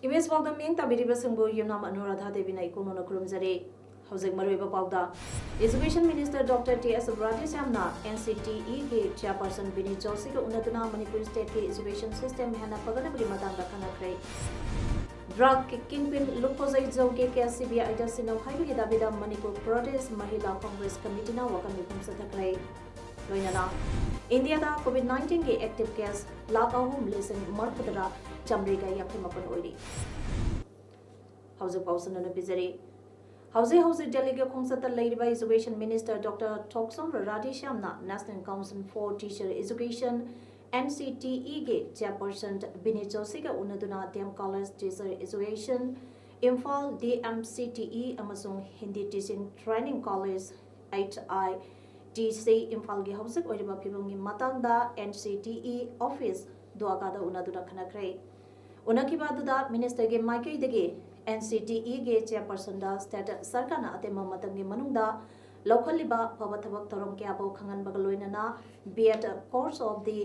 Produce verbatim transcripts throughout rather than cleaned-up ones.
Image ꯄꯥꯎꯗ ꯃꯤꯠꯌꯦꯡ ꯇꯥꯕꯤꯔꯤꯕꯁꯤꯡꯕꯨ ꯌꯨꯝꯅꯥꯝ ꯑꯅꯨꯔꯥꯙꯥ ꯗꯦꯕꯤꯅ ꯏꯀꯣꯟꯅꯅ ꯈꯨꯔꯨꯝꯖꯔꯤ꯫ ꯍꯧꯖꯤꯛ ꯃꯔꯨꯑꯣꯏꯕ ꯄꯥꯎꯗ, Education Minister Doctor T S Radheshyamꯅ N C T Eꯒꯤ chairperson Binny Joshiꯒ ꯎꯅꯗꯨꯅ Manipur stateꯀꯤ education system ꯍꯦꯟꯅ ꯐꯒꯠꯅꯕꯒꯤ ꯃꯇꯥꯡꯗ ꯈꯟꯅꯈ꯭ꯔꯦ꯫ Drug kingpin ꯂꯨꯈꯣꯖꯩ ꯖꯧꯒꯤ case C B Iꯗ ꯁꯤꯟꯅꯧ ꯍꯥꯏꯕꯒꯤ ꯗꯥꯕꯤꯗ ꯃꯅꯤꯄꯨꯔ ꯄ꯭ꯔꯗꯦꯁ ꯃꯍꯤꯂꯥ ꯀꯣꯡꯒ꯭ꯔꯦꯁ ꯀꯃꯤꯇꯤꯅ ꯋꯥꯀꯟ ꯃꯤꯐꯝ ꯆꯠꯊꯈ꯭ꯔꯦ꯫ ꯂꯣꯏꯅꯅ ꯏꯟꯗꯤꯌꯥꯗ COVID nineteenꯒꯤ active case ꯂꯥꯈ ꯑꯍꯨꯝ ꯂꯤꯁꯤꯡ ꯃꯔꯤꯐꯨꯇꯔꯥ ꯆꯥꯃꯔꯤꯒ ꯌꯥꯡꯈꯩ ꯃꯥꯄꯟ ꯑꯣꯏꯔꯤ꯫ ꯍꯧꯖꯤꯛ ꯄꯥꯎꯁꯟꯗꯨꯅ ꯄꯤꯖꯔꯤ꯫ ꯍꯧꯖꯤꯛ ꯍꯧꯖꯤꯛ ꯗꯦꯜꯂꯤꯒꯤ ꯈꯣꯡꯆꯠꯇ ꯂꯩꯔꯤꯕ Education Minister Doctor Thokchom Radheshyamꯅ National Council for Teacher Education, N C T Eꯒꯤ chairperson Binny Joshiꯒ ꯎꯅꯗꯨꯅ D M College Teacher Education, Imphal D M C T E ꯑꯃꯁꯨꯡ Hindi Teaching Training College, H I T C, ꯏꯝꯐꯥꯜꯒꯤ ꯍꯧꯖꯤꯛ ꯑꯣꯏꯔꯤꯕ ꯐꯤꯕꯝꯒꯤ ꯃꯇꯥꯡꯗ N C T E office ꯗ꯭ꯋꯥꯀꯥꯗ ꯎꯅꯗꯨꯅ ꯈꯟꯅꯈ꯭ꯔꯦ꯫ ꯎꯅꯈꯤꯕ ꯑꯗꯨꯗ ministerꯒꯤ ꯃꯥꯏꯀꯩꯗꯒꯤ N C T Eꯒꯤ chairpersonꯗ state ꯁꯔꯀꯥꯔꯅ ꯑꯇꯦꯟꯕ ꯃꯇꯝꯒꯤ ꯃꯅꯨꯡꯗ ꯂꯧꯈꯠꯂꯤꯕ ꯑꯐꯕ ꯊꯕꯛ ꯊꯧꯔꯝ ꯀꯌꯥꯕꯨ ꯈꯪꯍꯟꯕꯒ ꯂꯣꯏꯅꯅ B Ed course of the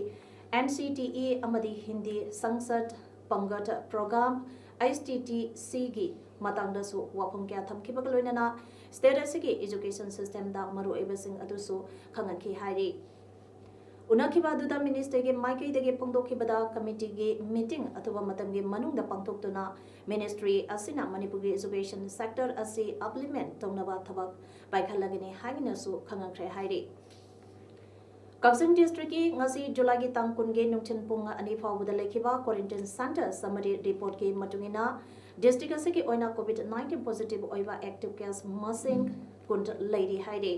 N C T E ꯑꯃꯗꯤ Hindi Sangsad Pangat Program, H T T Cꯒꯤ ꯃꯇꯥꯡꯗꯁꯨ ꯋꯥꯐꯝ ꯀꯌꯥ ꯊꯝꯈꯤꯕꯒ ꯂꯣꯏꯅꯅ state ꯑꯁꯤꯒꯤ education systemꯗ ꯃꯔꯨꯑꯣꯏꯕꯁꯤꯡ ꯑꯗꯨꯁꯨ ꯈꯪꯍꯟꯈꯤ ꯍꯥꯏꯔꯤ꯫ ꯎꯅꯈꯤꯕ ꯑꯗꯨꯗ ministerꯒꯤ ꯃꯥꯏꯀꯩꯗꯒꯤ ꯐꯣꯡꯗꯣꯛꯈꯤꯕꯗ, committeeꯒꯤ meeting ꯑꯊꯨꯕ ꯃꯇꯝꯒꯤ ꯃꯅꯨꯡꯗ ꯄꯥꯡꯊꯣꯛꯇꯨꯅ ministry ꯑꯁꯤꯅ ꯃꯅꯤꯄꯨꯔꯒꯤ education sector ꯑꯁꯤ implement ꯇꯧꯅꯕ ꯊꯕꯛ ꯄꯥꯏꯈꯠꯂꯒꯅꯤ ꯍꯥꯏꯅꯁꯨ ꯈꯪꯍꯟꯈ꯭ꯔꯦ ꯍꯥꯏꯔꯤ꯫ ꯀꯛꯆꯤꯡ districtꯀꯤ ꯉꯁꯤ Julyꯒꯤ ꯇꯥꯡ ꯀꯨꯟꯒꯤ ꯅꯨꯡꯊꯤꯜ ꯄꯨꯡ ꯑꯅꯤ ꯐꯥꯎꯕꯗ ꯂꯩꯈꯤꯕ quarantine centre summary reportꯀꯤ ꯃꯇꯨꯡ ꯏꯟꯅ, district ꯑꯁꯤꯒꯤ ꯑꯣꯏꯅ COVID nineteen positive ꯑꯣꯏꯕ active case ꯃꯁꯤꯡ ꯀꯨꯟ ꯂꯩꯔꯤ ꯍꯥꯏꯔꯤ꯫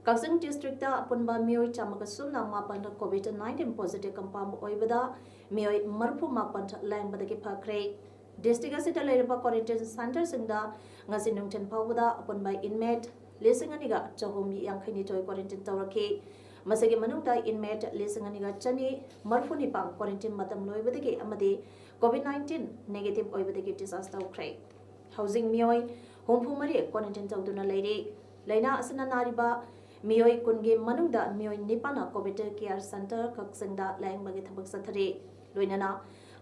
ꯀꯛꯆꯤꯡ ꯗꯤꯁꯇ꯭ꯔꯤꯛꯇ ꯑꯄꯨꯟꯕ ꯃꯤꯑꯣꯏ ꯆꯥꯝꯃꯒ ꯁꯨꯞꯅ ꯃꯥꯄꯟ ꯀꯣꯚꯤꯗ ꯅꯥꯏꯟꯇꯤꯟ ꯄꯣꯖꯤꯇꯤꯚ ꯀꯟꯐꯥꯔꯝ ꯑꯣꯏꯕꯗ ꯃꯤꯑꯣꯏ ꯃꯔꯤꯐꯨ ꯃꯥꯄꯟ ꯂꯥꯌꯦꯡꯕꯗꯒꯤ ꯐꯈ꯭ꯔꯦ꯫ ꯗꯤꯁꯇ꯭ꯔꯤꯛ ꯑꯁꯤꯗ ꯂꯩꯔꯤꯕ ꯀ꯭ꯋꯥꯔꯦꯟꯇꯤꯟ ꯁꯦꯟꯇꯔꯁꯤꯡꯗ ꯉꯁꯤ ꯅꯨꯡꯊꯤꯜ ꯐꯥꯎꯕꯗ ꯑꯄꯨꯟꯕ ꯏꯟꯃꯦꯠ ꯂꯤꯁꯤꯡ ꯑꯅꯤꯒ ꯆꯍꯨꯝ ꯌꯥꯡꯈꯩꯅꯤꯊꯣꯏ ꯀ꯭ꯋꯥꯔꯦꯟꯇꯤꯟ ꯇꯧꯔꯛꯈꯤ꯫ ꯃꯁꯤꯒꯤ ꯃꯅꯨꯡꯗ ꯏꯟꯃꯦꯠ ꯂꯤꯁꯤꯡ ꯑꯅꯤꯒ ꯆꯅꯤ ꯃꯔꯤꯐꯨ ꯅꯤꯄꯥꯟ ꯀ꯭ꯋꯥꯔꯦꯟꯇꯤꯟ ꯃꯇꯝ ꯂꯣꯏꯕꯗꯒꯤ ꯑꯃꯗꯤ ꯀꯣꯚꯤꯗ ꯅꯥꯏꯟꯇꯤꯟ ꯅꯦꯒꯦꯇꯤꯚ ꯑꯣꯏꯕꯗꯒꯤ ꯗꯤꯁꯆꯥꯔꯖ ꯇꯧꯈ꯭ꯔꯦ꯫ ꯍꯧꯖꯤꯛ ꯃꯤꯑꯣꯏ ꯍꯨꯝꯐꯨ ꯃꯔꯤ ꯀ꯭ꯋꯥꯔꯦꯟꯇꯤꯟ ꯇꯧꯗꯨꯅ ꯂꯩꯔꯤ꯫ ꯂꯥꯏꯅꯥ ꯑꯁꯤꯅ ꯅꯥꯔꯤꯕ ꯃꯤꯑꯣꯏ ꯀꯨꯟꯒꯤ ꯃꯅꯨꯡꯗ ꯃꯤꯑꯣꯏ ꯅꯤꯄꯥꯟꯅ ꯀꯣꯚꯤꯗ ꯀꯦꯌꯔ ꯁꯦꯟꯇꯔ ꯀꯛꯆꯤꯡꯗ ꯂꯥꯌꯦꯡꯕꯒꯤ ꯊꯕꯛ ꯆꯠꯊꯔꯤ꯫ ꯂꯣꯏꯅꯅ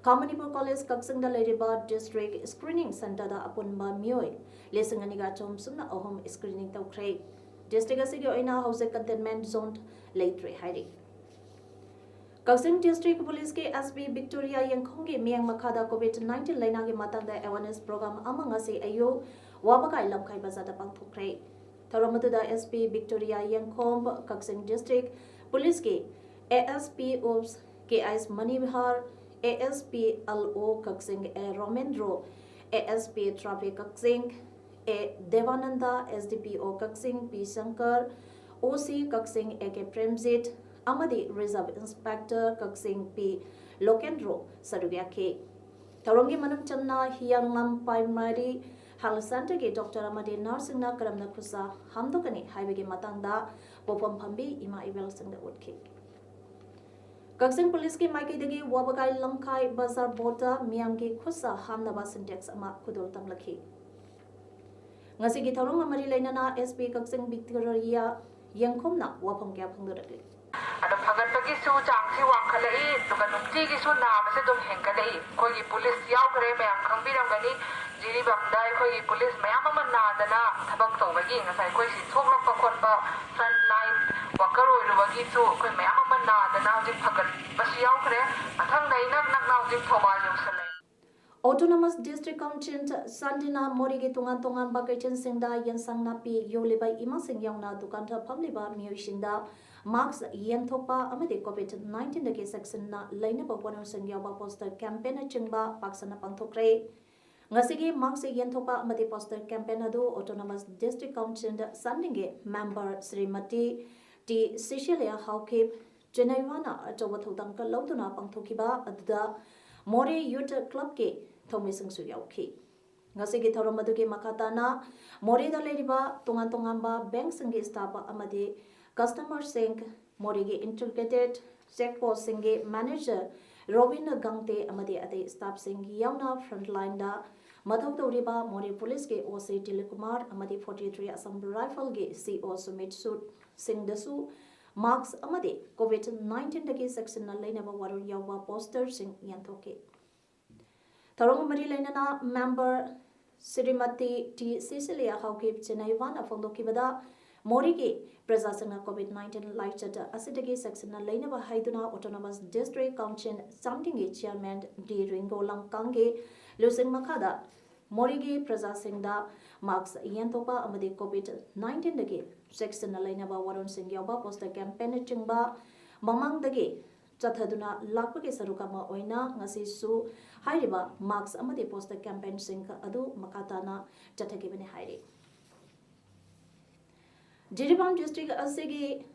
ꯈꯥ ꯃꯅꯤꯄꯨꯔ ꯀꯣꯂꯦꯖ ꯀꯛꯆꯤꯡꯗ ꯂꯩꯔꯤꯕ ꯗꯤꯁꯇ꯭ꯔꯤꯛ ꯁ꯭ꯀ꯭ꯔꯤꯅꯤꯡ ꯁꯦꯟꯇꯔꯗ ꯑꯄꯨꯟꯕ ꯃꯤꯑꯣꯏ ꯂꯤꯁꯤꯡ ꯑꯅꯤꯒ ꯆꯍꯨꯝ ꯁꯨꯞꯅ ꯑꯍꯨꯝ ꯁ꯭ꯀ꯭ꯔꯤꯅꯤꯡ ꯇꯧꯈ꯭ꯔꯦ꯫ ꯗꯤꯁꯇ꯭ꯔꯤꯛ ꯑꯁꯤꯒꯤ ꯑꯣꯏꯅ ꯍꯧꯖꯤꯛ ꯀꯟꯇꯦꯟꯃꯦꯟꯠ ꯖꯣꯟ ꯂꯩꯇ꯭ꯔꯦ ꯍꯥꯏꯔꯤ꯫ ꯀꯛꯆꯤꯡ ꯗꯤꯁꯇ꯭ꯔꯤꯛ ꯄꯨꯂꯤꯁꯀꯤ ꯑꯦꯁ ꯄꯤ ꯚꯤꯛꯇꯣꯔꯤꯌꯥ ꯌꯦꯡꯈꯣꯝꯒꯤ ꯃꯤꯠꯌꯦꯡ ꯃꯈꯥꯗ ꯀꯣꯚꯤꯗ ꯅꯥꯏꯟꯇꯤꯟ ꯂꯩꯅꯥꯒꯤ ꯃꯇꯥꯡꯗ ꯑꯦꯋꯥꯔꯅꯦꯁ ꯄ꯭ꯔꯣꯒ꯭ꯔꯥꯝ ꯑꯃ ꯉꯁꯤ ꯑꯌꯨꯛ ꯋꯥꯕꯒꯥꯏ ꯂꯝꯈꯥꯏ ꯕꯖꯥꯔꯗ ꯄꯥꯡꯊꯣꯛꯈ꯭ꯔꯦ꯫ ꯊꯧꯔꯝ ꯑꯗꯨꯗ ꯑꯦꯁ ꯄꯤ ꯚꯤꯛꯇꯣꯔꯤꯌꯥ ꯌꯦꯡꯈꯣꯝ, ꯀꯛꯆꯤꯡ ꯗꯤꯁꯇ꯭ꯔꯤꯛ ꯄꯨꯂꯤꯁꯀꯤ A S P ꯑꯣꯞꯁ K H ꯃꯅꯤꯍꯥꯔ, A S P L ꯑꯣ ꯀꯛꯆꯤꯡ ꯑꯦ ꯔꯣꯃꯦꯟꯗ꯭ꯔꯣ, A S P traffic Kakching A ꯗꯦꯕꯥꯅꯟꯗ, S D ꯄꯤ ꯑꯣ ꯀꯛꯆꯤꯡ ꯄꯤ ꯁꯪꯀꯔ, ꯑꯣ ꯁꯤ ꯀꯛꯆꯤꯡ ꯑꯦ ꯀꯦ ꯄ꯭ꯔꯦꯝꯖꯤꯠ ꯑꯃꯗꯤ ꯔꯤꯖꯔꯚ ꯏꯟꯁꯄꯦꯛꯇꯔ ꯀꯛꯆꯤꯡ ꯄꯤ ꯂꯣꯀꯦꯟꯗ꯭ꯔꯣ ꯁꯔꯨꯛ ꯌꯥꯈꯤ꯫ ꯊꯧꯔꯝꯒꯤ ꯃꯅꯨꯡ ꯆꯟꯅ ꯍꯤꯌꯥꯡꯂꯝ ꯄ꯭ꯔꯥꯏꯃꯥꯔꯤ ꯍꯦꯜꯊ ꯁꯦꯟꯇꯔꯒꯤ ꯗꯣꯛꯇꯔ ꯑꯃꯗꯤ ꯅꯔꯁꯁꯤꯡꯅ ꯀꯔꯝꯅ ꯈꯨꯠꯁꯥ ꯍꯥꯝꯗꯣꯛꯀꯅꯤ ꯍꯥꯏꯕꯒꯤ ꯃꯇꯥꯡꯗ ꯄꯣꯠꯐꯝ ꯐꯝꯕꯤ ꯏꯃꯥ ꯏꯕꯦꯜꯁꯤꯡꯗ ꯎꯠꯈꯤ꯫ ꯀꯛꯆꯤꯡ ꯄꯨꯂꯤꯁꯀꯤ ꯃꯥꯏꯀꯩꯗꯒꯤ ꯋꯥꯕꯒꯥꯏ ꯂꯝꯈꯥꯏ ꯕꯖꯥꯔ ꯕꯣꯔꯗꯇ ꯃꯤꯌꯥꯝꯒꯤ ꯈꯨꯠꯁꯥ ꯍꯥꯝꯅꯕ ꯁꯤꯟꯇꯦꯛꯁ ꯑꯃ ꯈꯨꯗꯣꯜ ꯇꯝꯂꯛꯈꯤ꯫ ꯉꯁꯤꯒꯤ ꯊꯧꯔꯝꯒ ꯃꯔꯤ ꯂꯩꯅꯅ ꯑꯦꯁ ꯄꯤ ꯀꯛꯆꯤꯡ ꯚꯤꯛꯇꯣꯔꯤꯌꯥ ꯌꯦꯡꯈꯣꯝꯅ ꯋꯥꯐꯝ ꯀꯌꯥ ꯐꯣꯡꯗꯣꯔꯛꯂꯤ꯫ ꯑꯗꯣ ꯐꯒꯠꯄꯒꯤꯁꯨ ꯆꯥꯡꯁꯤ ꯋꯥꯡꯈꯠꯂꯛꯏ, ꯑꯗꯨꯒ ꯅꯨꯡꯇꯤꯒꯤꯁꯨ ꯅꯥꯕꯁꯦ ꯑꯗꯨꯝ ꯍꯦꯟꯒꯠꯂꯛꯏ꯫ ꯑꯩꯈꯣꯏꯒꯤ ꯄꯨꯂꯤꯁ ꯌꯥꯎꯈ꯭ꯔꯦ, ꯃꯌꯥꯝ ꯈꯪꯕꯤꯔꯝꯒꯅꯤ, ꯖꯤꯔꯤꯕꯥꯝꯗ ꯑꯩꯈꯣꯏꯒꯤ ꯄꯨꯂꯤꯁ ꯃꯌꯥꯝ ꯑꯃ ꯅꯥꯗꯅ ꯊꯕꯛ ꯇꯧꯕꯒꯤ ꯉꯁꯥꯏ ꯑꯩꯈꯣꯏ ꯁꯤ ꯊꯣꯛꯂꯛꯄ ꯈꯣꯠꯄ, front line worker ꯑꯣꯏꯔꯨꯕꯒꯤꯁꯨ ꯑꯩꯈꯣꯏ ꯃꯌꯥꯝ ꯑꯃ ꯅꯥꯗꯅ ꯍꯧꯖꯤꯛ ꯐꯒꯠꯄꯁꯨ ꯌꯥꯎꯈ꯭ꯔꯦ꯫ ꯃꯊꯪꯗ ꯏꯅꯛ ꯅꯛꯅ ꯍꯧꯖꯤꯛ ꯊꯧꯕꯥꯜ ꯌꯧꯁꯜꯂꯛꯑꯦ꯫ Autonomous District Council ꯁꯥꯟꯇꯤꯅ ꯃꯣꯔꯦꯒꯤ ꯇꯣꯉꯥꯟ ꯇꯣꯉꯥꯟꯕ ꯀꯩꯊꯦꯜꯁꯤꯡꯗ ꯌꯦꯟꯁꯥꯡ ꯅꯥꯄꯤ ꯌꯣꯜꯂꯤꯕ ꯏꯃꯥꯁꯤꯡ ꯌꯥꯎꯅ ꯗꯨꯀꯥꯟꯗ ꯐꯝꯂꯤꯕ ꯃꯤꯑꯣꯏꯁꯤꯡꯗ ꯃꯥꯁꯛ ꯌꯦꯟꯊꯣꯛꯄ ꯑꯃꯗꯤ ꯀꯣꯚꯤꯗ ꯅꯥꯏꯟꯇꯤꯟꯗꯒꯤ ꯆꯦꯛꯁꯤꯟꯅ ꯂꯩꯅꯕ ꯋꯥꯔꯣꯜꯁꯤꯡ ꯌꯥꯎꯕ ꯄꯣꯁꯇꯔ ꯀꯦꯝꯄꯦꯟꯅꯆꯤꯡꯕ ꯄꯥꯛ ꯁꯟꯅ ꯄꯥꯡꯊꯣꯛꯈ꯭ꯔꯦ꯫ ꯉꯁꯤꯒꯤ ꯃꯥꯛꯁ ꯌꯦꯟꯊꯣꯛꯄ ꯑꯃꯗꯤ ꯄꯣꯁꯇꯔ ꯀꯦꯝꯄꯦꯟ ꯑꯗꯨ ꯑꯣꯇꯣꯅꯣꯃꯁ ꯗꯤꯁꯇ꯭ꯔꯤꯛ ꯀꯥꯎꯟꯁꯤꯜ ꯆꯥꯟꯗꯤꯡꯒꯤ ꯃꯦꯝꯕꯔ ꯁ꯭ꯔꯤꯃꯇꯤ ꯇꯤ ꯁꯤꯁꯤꯂꯤꯌꯥ ꯍꯥꯎꯈꯤꯞ ꯆꯦꯟꯅꯩꯋꯥꯅ ꯑꯆꯧꯕ ꯊꯧꯗꯥꯡ ꯂꯧꯗꯨꯅ ꯄꯥꯡꯊꯣꯛꯈꯤꯕ ꯑꯗꯨꯗ ꯃꯣꯔꯦ ꯌꯨꯠ ꯀ꯭ꯂꯕꯀꯤ ꯊꯧꯃꯤꯁꯤꯡꯁꯨ ꯌꯥꯎꯈꯤ꯫ ꯉꯁꯤꯒꯤ ꯊꯧꯔꯝ ꯑꯗꯨꯒꯤ ꯃꯈꯥ ꯇꯥꯅ ꯃꯣꯔꯦꯗ ꯂꯩꯔꯤꯕ ꯇꯣꯉꯥꯟ ꯇꯣꯉꯥꯟꯕ ꯕꯦꯡꯛꯁꯤꯡꯒꯤ ꯁ꯭ꯇꯥꯐ ꯑꯃꯗꯤ ꯀꯁꯇꯃꯔꯁꯤꯡ, ꯃꯣꯔꯦꯒꯤ ꯏꯟꯇꯤꯒ꯭ꯔꯦꯇꯦꯠ ꯆꯦꯛ ꯄꯣꯁꯁꯤꯡꯒꯤ ꯃꯦꯅꯦꯖꯔ ꯔꯣꯕꯤꯟ ꯒꯪꯇꯦ ꯑꯃꯗꯤ ꯑꯇꯩ ꯁ꯭ꯇꯥꯐꯁꯤꯡ ꯌꯥꯎꯅ ꯐ꯭ꯔꯟꯠꯂꯥꯏꯟꯗ ꯃꯊꯧ ꯇꯧꯔꯤꯕ ꯃꯣꯔꯦ ꯄꯨꯂꯤꯁꯀꯤ ꯑꯣ ꯁꯤ ꯇꯤꯂꯤꯀꯨꯃꯥꯔ ꯑꯃꯗꯤ ꯐꯣꯔꯇꯤ ꯊ꯭ꯔꯤ ꯑꯁꯥꯝ ꯔꯥꯏꯐꯜꯒꯤ ꯁꯤ ꯑꯣ ꯁꯨꯃꯤꯠ ꯁꯨꯠ ꯁꯤꯡꯗꯁꯨ ꯃꯥꯛꯁ ꯑꯃꯗꯤ ꯀꯣꯚꯤꯗ ꯅꯥꯏꯟꯇꯤꯟꯗꯒꯤ ꯆꯦꯛꯁꯤꯟꯅ ꯂꯩꯅꯕ ꯋꯥꯔꯣꯜ ꯌꯥꯎꯕ ꯄꯣꯁꯇꯔꯁꯤꯡ ꯌꯦꯟꯊꯣꯛꯈꯤ꯫ ꯊꯧꯔꯝꯒ ꯃꯔꯤ ꯂꯩꯅꯅ ꯃꯦꯝꯕꯔ ꯁ꯭ꯔꯤꯃꯇꯤ ꯇꯤ ꯁꯤꯁꯤꯂꯤꯌꯥ ꯍꯥꯎꯈꯤꯞ ꯆꯦꯟꯅꯩꯋꯥꯅ ꯐꯣꯡꯗꯣꯛꯈꯤꯕꯗ, ꯃꯣꯔꯦꯒꯤ ꯄ꯭ꯔꯖꯥꯁꯤꯡꯅ ꯀꯣꯚꯤꯗ ꯅꯥꯏꯟꯇꯤꯟ ꯂꯥꯏꯆꯠ ꯑꯁꯤꯗꯒꯤ ꯆꯦꯛꯁꯤꯟꯅ ꯂꯩꯅꯕ ꯍꯥꯏꯗꯨꯅ ꯑꯣꯇꯣꯅꯣꯃꯁ ꯗꯤꯁꯇ꯭ꯔꯤꯛ ꯀꯥꯎꯟꯁꯤꯜ ꯆꯥꯟꯗꯤꯡꯒꯤ ꯆꯤꯌꯔꯃꯦꯟ ꯗꯤ ꯔꯤꯡꯒꯣ ꯂꯝꯀꯥꯡꯒꯤ ꯂꯨꯆꯤꯡ ꯃꯈꯥꯗ ꯃꯣꯔꯦꯒꯤ ꯄ꯭ꯔꯖꯥꯁꯤꯡꯗ ꯃꯥꯛꯁ ꯌꯦꯟꯊꯣꯛꯄ ꯑꯃꯗꯤ ꯀꯣꯚꯤꯗ ꯅꯥꯏꯟꯇꯤꯟꯗꯒꯤ ꯆꯦꯛꯁꯤꯟꯅ ꯂꯩꯅꯕ ꯋꯥꯔꯣꯜꯁꯤꯡ ꯌꯥꯎꯕ ꯄꯣꯁꯇꯔ ꯀꯦꯝꯄꯦꯟꯅꯆꯤꯡꯕ ꯃꯃꯥꯡꯗꯒꯤ ꯆꯠꯊꯗꯨꯅ ꯂꯥꯛꯄꯒꯤ ꯁꯔꯨꯛ ꯑꯃ ꯑꯣꯏꯅ ꯉꯁꯤꯁꯨ ꯍꯥꯏꯔꯤꯕ ꯃꯥꯛꯁ ꯑꯃꯗꯤ ꯄꯣꯁꯇꯔ ꯀꯦꯝꯄꯦꯟꯁꯤꯡ ꯑꯗꯨ ꯃꯈꯥ ꯇꯥꯅ ꯆꯠꯊꯈꯤꯕꯅꯤ ꯍꯥꯏꯔꯤ꯫ ꯖꯤꯔꯤꯕꯥꯝ ꯗꯤꯁꯇ꯭ꯔꯤꯛ ꯑꯁꯤꯒꯤ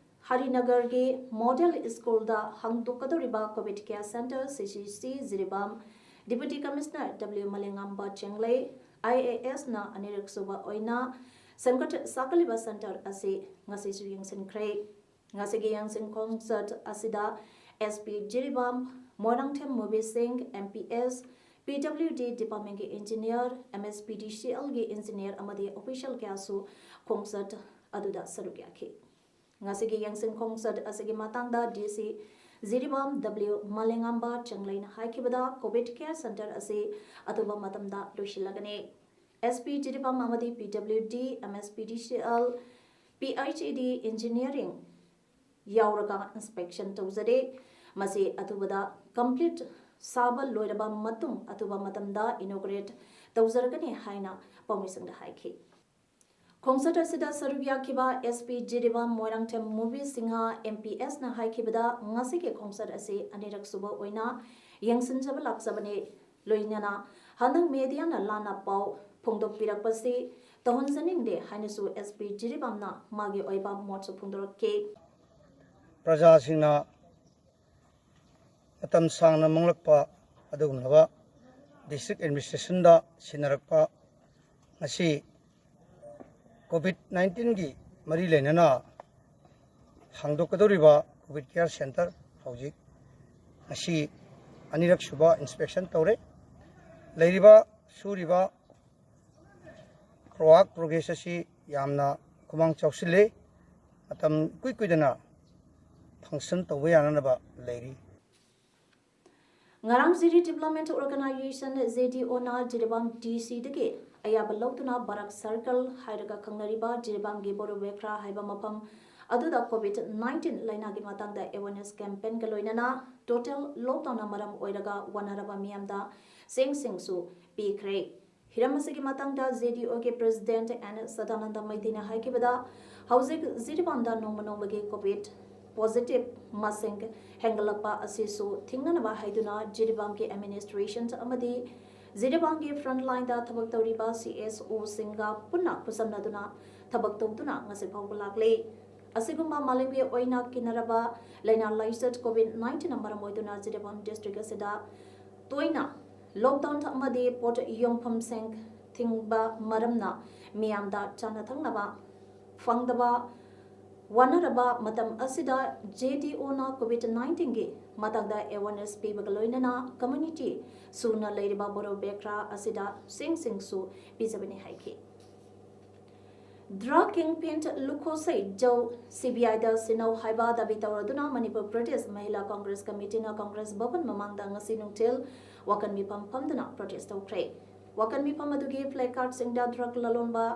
ꯍꯔꯤꯅꯒꯔꯒꯤ ꯃꯣꯗꯦꯜ ꯁ꯭ꯀꯨꯜꯗ ꯍꯥꯡꯗꯣꯛꯀꯗꯧꯔꯤꯕ COVID care centre C C C Jiribam deputy commissioner W Malengamba Chenglei I A ꯑꯦꯁꯅ ꯑꯅꯤꯔꯛ ꯁꯨꯕ ꯑꯣꯏꯅ ꯁꯦꯝꯒꯠ ꯁꯥꯒꯠꯂꯤꯕ ꯁꯦꯟꯇꯔ ꯑꯁꯤ ꯉꯁꯤꯁꯨ ꯌꯦꯡꯁꯤꯟꯈ꯭ꯔꯦ꯫ ꯉꯁꯤꯒꯤ ꯌꯦꯡꯁꯤꯟ ꯈꯣꯡꯆꯠ ꯑꯁꯤꯗ ꯑꯦꯁ ꯄꯤ ꯖꯤꯔꯤꯕꯥꯝ, ꯃꯣꯏꯔꯥꯡꯊꯦꯝ ꯃꯨꯕꯤ ꯁꯤꯡ, ꯑꯦꯝ ꯄꯤ ꯑꯦꯁ, ꯄꯤ ꯗꯕ꯭ꯂꯤꯎ ꯗꯤ ꯗꯤꯄꯥꯔꯠꯃꯦꯟꯒꯤ ꯏꯟꯖꯤꯅꯤꯌꯔ, ꯑꯦꯝ ꯑꯦꯁ ꯄꯤ ꯗꯤ ꯁꯤ ꯑꯦꯜꯒꯤ ꯏꯟꯖꯤꯅꯤꯌꯔ ꯑꯃꯗꯤ ꯑꯣꯐꯤꯁꯤꯌꯦꯜ ꯀꯌꯥꯁꯨ ꯈꯣꯡꯆꯠ ꯑꯗꯨꯗ ꯁꯔꯨꯛ ꯌꯥꯈꯤ꯫ ꯉꯁꯤꯒꯤ ꯌꯦꯡꯁꯤꯟ ꯈꯣꯡꯆꯠ ꯑꯁꯤꯒꯤ ꯃꯇꯥꯡꯗ D C Jiribam W Malengamba ꯆꯦꯡꯂꯩꯅ ꯍꯥꯏꯈꯤꯕꯗ, ꯀꯣꯚꯤꯗ ꯀꯦꯌꯔ ꯁꯦꯟꯇꯔ ꯑꯁꯤ ꯑꯊꯨꯕ ꯃꯇꯝꯗ ꯂꯣꯏꯁꯤꯜꯂꯒꯅꯤ꯫ ꯑꯦꯁ ꯄꯤ ꯖꯤꯔꯤꯕꯥꯝ ꯑꯃꯗꯤ ꯄꯤ ꯗꯕ꯭ꯂꯤꯎ ꯗꯤ, ꯑꯦꯝ ꯑꯦꯁ ꯄꯤ ꯗꯤ C L, P H E ꯗꯤ, ꯏꯟꯖꯤꯅꯤꯌꯥꯔꯤꯡ ꯌꯥꯎꯔꯒ ꯏꯟꯁꯄꯦꯛꯁꯟ ꯇꯧꯖꯔꯦ꯫ ꯃꯁꯤ ꯑꯊꯨꯕꯗ ꯀꯝꯄ꯭ꯂꯤꯠ ꯁꯥꯕ ꯂꯣꯏꯔꯕ ꯃꯇꯨꯡ ꯑꯊꯨꯕ ꯃꯇꯝꯗ ꯏꯅꯣꯒ꯭ꯔꯦꯠ ꯇꯧꯖꯔꯒꯅꯤ ꯍꯥꯏꯅ ꯄꯥꯎꯃꯤꯁꯤꯡꯗ ꯍꯥꯏꯈꯤ꯫ ꯈꯣꯡꯆꯠ ꯑꯁꯤꯗ ꯁꯔꯨꯛ ꯌꯥꯈꯤꯕ ꯑꯦꯁ ꯄꯤ ꯖꯤꯔꯤꯕꯥꯝ ꯃꯣꯏꯔꯥꯡꯊꯦꯝ ꯃꯨꯕꯤ ꯁꯤꯡꯍ ꯑꯦꯝ ꯄꯤ ꯑꯦꯁꯅ ꯍꯥꯏꯈꯤꯕꯗ, ꯉꯁꯤꯒꯤ ꯈꯣꯡꯆꯠ ꯑꯁꯤ ꯑꯅꯤꯔꯛ ꯁꯨꯕ ꯑꯣꯏꯅ ꯌꯦꯡꯁꯤꯟꯖꯕ ꯂꯥꯛꯆꯕꯅꯤ꯫ ꯂꯣꯏꯅꯅ ꯍꯟꯗꯛ ꯃꯦꯗꯤꯌꯥꯅ ꯂꯥꯟꯅ ꯄꯥꯎ ꯐꯣꯡꯗꯣꯛꯄꯤꯔꯛꯄꯁꯤ ꯇꯧꯍꯟꯖꯅꯤꯡꯗꯦ ꯍꯥꯏꯅꯁꯨ ꯑꯦꯁ ꯄꯤ ꯖꯤꯔꯤꯕꯥꯝꯅ ꯃꯥꯒꯤ ꯑꯣꯏꯕ ꯃꯣꯠꯁꯨ ꯐꯣꯡꯗꯣꯔꯛꯈꯤ꯫ ꯄ꯭ꯔꯖꯥꯁꯤꯡꯅ ꯃꯇꯝ ꯁꯥꯡꯅ ꯃꯥꯡꯂꯛꯄ ꯑꯗꯨꯒꯨꯝꯂꯕ ꯗꯤꯁꯇ꯭ꯔꯤꯛ ꯑꯦꯗꯃꯤꯅꯤꯁꯇ꯭ꯔꯦꯁꯟꯗ ꯁꯤꯟꯅꯔꯛꯄ ꯉꯁꯤ ꯀꯣꯚꯤꯗ ꯅꯥꯏꯟꯇꯤꯟꯒꯤ ꯃꯔꯤ ꯂꯩꯅꯅ ꯍꯥꯡꯗꯣꯛꯀꯗꯧꯔꯤꯕ ꯀꯣꯚꯤꯗ ꯀꯤꯌꯔ ꯁꯦꯟꯇꯔ ꯍꯧꯖꯤꯛ ꯉꯁꯤ ꯑꯅꯤꯔꯛ ꯁꯨꯕ ꯏꯟꯁꯄꯦꯛꯁꯟ ꯇꯧꯔꯦ꯫ ꯂꯩꯔꯤꯕ ꯁꯨꯔꯤꯕ ꯀ꯭ꯔꯣꯋꯥꯛ ꯄ꯭ꯔꯣꯒ꯭ꯔꯦꯁ ꯑꯁꯤ ꯌꯥꯝꯅ ꯈꯨꯃꯥꯡ ꯆꯥꯎꯁꯤꯜꯂꯤ꯫ ꯃꯇꯝ ꯏꯀꯨꯏ ꯀꯨꯏꯗꯅ ꯐꯪꯁꯟ ꯇꯧꯕ ꯌꯥꯅꯅꯕ ꯂꯩꯔꯤ꯫ ꯉꯔꯥꯡ ꯖꯤꯔꯤ ꯗꯤꯕꯂꯞꯃꯦꯟ ꯑꯣꯔꯒꯅꯥꯏꯖꯦꯁꯟ ꯖꯦ ꯗꯤ ꯑꯣꯅ ꯖꯤꯔꯤꯕꯥꯝ ꯗꯤ ꯁꯤꯗꯒꯤ ꯑꯌꯥꯕ ꯂꯧꯗꯨꯅ ꯕꯔꯥꯛ ꯁꯔꯀꯜ ꯍꯥꯏꯔꯒ ꯈꯪꯅꯔꯤꯕ ꯖꯤꯔꯤꯕꯥꯝꯒꯤ ꯕꯣꯔꯣꯕꯦꯈ꯭ꯔꯥ ꯍꯥꯏꯕ ꯃꯐꯝ ꯑꯗꯨꯗ ꯀꯣꯚꯤꯗ ꯅꯥꯏꯟꯇꯤꯟ ꯂꯥꯏꯅꯥꯒꯤ ꯃꯇꯥꯡꯗ ꯑꯦꯋꯥꯔꯅꯦꯁ ꯀꯦꯝꯄꯦꯟꯒ ꯂꯣꯏꯅꯅ ꯇꯣꯇꯦꯜ ꯂꯣꯛꯗꯥꯎꯟꯅ ꯃꯔꯝ ꯑꯣꯏꯔꯒ ꯋꯥꯅꯔꯕ ꯃꯤꯌꯥꯝꯗ ꯆꯦꯡꯁꯤꯡꯁꯨ ꯄꯤꯈ꯭ꯔꯦ꯫ ꯍꯤꯔꯝ ꯑꯁꯤꯒꯤ ꯃꯇꯥꯡꯗ ꯖꯦ ꯗꯤ ꯑꯣꯒꯤ ꯄ꯭ꯔꯦꯁꯤꯗꯦꯟꯠ ꯑꯦꯟ ꯁꯗꯥꯅꯟꯗ ꯃꯩꯇꯩꯅ ꯍꯥꯏꯈꯤꯕꯗ, ꯍꯧꯖꯤꯛ ꯖꯤꯔꯤꯕꯥꯝꯗ ꯅꯣꯡꯃ ꯅꯣꯡꯃꯒꯤ ꯀꯣꯚꯤꯗ ꯄꯣꯖꯤꯇꯤꯚ ꯃꯁꯤꯡ ꯍꯦꯟꯒꯠꯂꯛꯄ ꯑꯁꯤꯁꯨ ꯊꯤꯡꯅꯅꯕ ꯍꯥꯏꯗꯨꯅ ꯖꯤꯔꯤꯕꯥꯝꯒꯤ ꯑꯦꯗꯃꯤꯅꯤꯁꯇ꯭ꯔꯦꯁꯟ ꯑꯃꯗꯤ ꯖꯤꯔꯤꯕꯥꯝꯒꯤ ꯐ꯭ꯔꯟꯠ ꯂꯥꯏꯟꯗ ꯊꯕꯛ ꯇꯧꯔꯤꯕ ꯁꯤ ꯑꯦꯁ ꯑꯣꯁꯤꯡꯒ ꯄꯨꯟꯅ ꯈꯨꯠꯁꯝꯅꯗꯨꯅ ꯊꯕꯛ ꯇꯧꯗꯨꯅ ꯉꯁꯤ ꯐꯥꯎꯕ ꯂꯥꯛꯂꯤ꯫ ꯑꯁꯤꯒꯨꯝꯕ ꯃꯥꯂꯦꯝꯒꯤ ꯑꯣꯏꯅ ꯀꯤꯅꯔꯕ ꯂꯥꯏꯅꯥ ꯂꯥꯏꯆꯠ ꯀꯣꯚꯤꯗ ꯅꯥꯏꯟꯇꯤꯟꯅ ꯃꯔꯝ ꯑꯣꯏꯗꯨꯅ ꯖꯤꯔꯤꯕꯥꯝ ꯗꯤꯁꯇ꯭ꯔꯤꯛ ꯑꯁꯤꯗ ꯇꯣꯏꯅ ꯂꯣꯛꯗꯥꯎꯟ ꯑꯃꯗꯤ ꯄꯣꯠ ꯌꯣꯟꯐꯝꯁꯤꯡ ꯊꯤꯡꯕ ꯃꯔꯝꯅ ꯃꯤꯌꯥꯝꯗ ꯆꯥꯅ ꯊꯛꯅꯕ ꯐꯪꯗꯕ ꯋꯥꯅꯔꯕ ꯃꯇꯝ ꯑꯁꯤꯗ ꯖꯦ ꯗꯤ ꯑꯣꯅ ꯀꯣꯚꯤꯗ ꯅꯥꯏꯟꯇꯤꯟꯒꯤ ꯃꯇꯥꯡꯗ ꯑꯦꯋꯥꯔꯅꯦꯁ ꯄꯤꯕꯒ ꯂꯣꯏꯅꯅ ꯀꯝꯃ꯭ꯌꯨꯅꯤꯇꯤ ꯁꯨꯅ ꯂꯩꯔꯤꯕ ꯕꯣꯔꯣ ꯕꯦꯈ꯭ꯔꯥ ꯑꯁꯤꯗ ꯆꯦꯡꯁꯤꯡꯁꯨ ꯄꯤꯖꯕꯅꯤ ꯍꯥꯏꯈꯤ꯫ ꯗ꯭ꯔꯒ ꯀꯤꯡꯄꯤꯟ ꯂꯨꯈꯣꯁꯩ ꯖꯧ ꯁꯤ ꯕꯤ ꯑꯥꯏꯗ ꯁꯤꯟꯅꯧ ꯍꯥꯏꯕ ꯗꯥꯕꯤ ꯇꯧꯔꯗꯨꯅ ꯃꯅꯤꯄꯨꯔ ꯄ꯭ꯔꯗꯦꯁ ꯃꯍꯤꯂꯥ ꯀꯪꯒ꯭ꯔꯦꯁ ꯀꯃꯤꯇꯤꯅ ꯀꯪꯒ꯭ꯔꯦꯁ ꯚꯕꯟ ꯃꯃꯥꯡꯗ ꯉꯁꯤ ꯅꯨꯡꯊꯤꯜ ꯋꯥꯀꯟ ꯃꯤꯐꯝ ꯐꯝꯗꯨꯅ ꯄ꯭ꯔꯣꯇꯦꯁ ꯇꯧꯈ꯭ꯔꯦ꯫ ꯋꯥꯀꯟ ꯃꯤꯐꯝ ꯑꯗꯨꯒꯤ ꯄ꯭ꯂꯦ ꯀꯥꯔꯗꯁꯤꯡꯗ ꯗ꯭ꯔꯒ ꯂꯂꯣꯟꯕ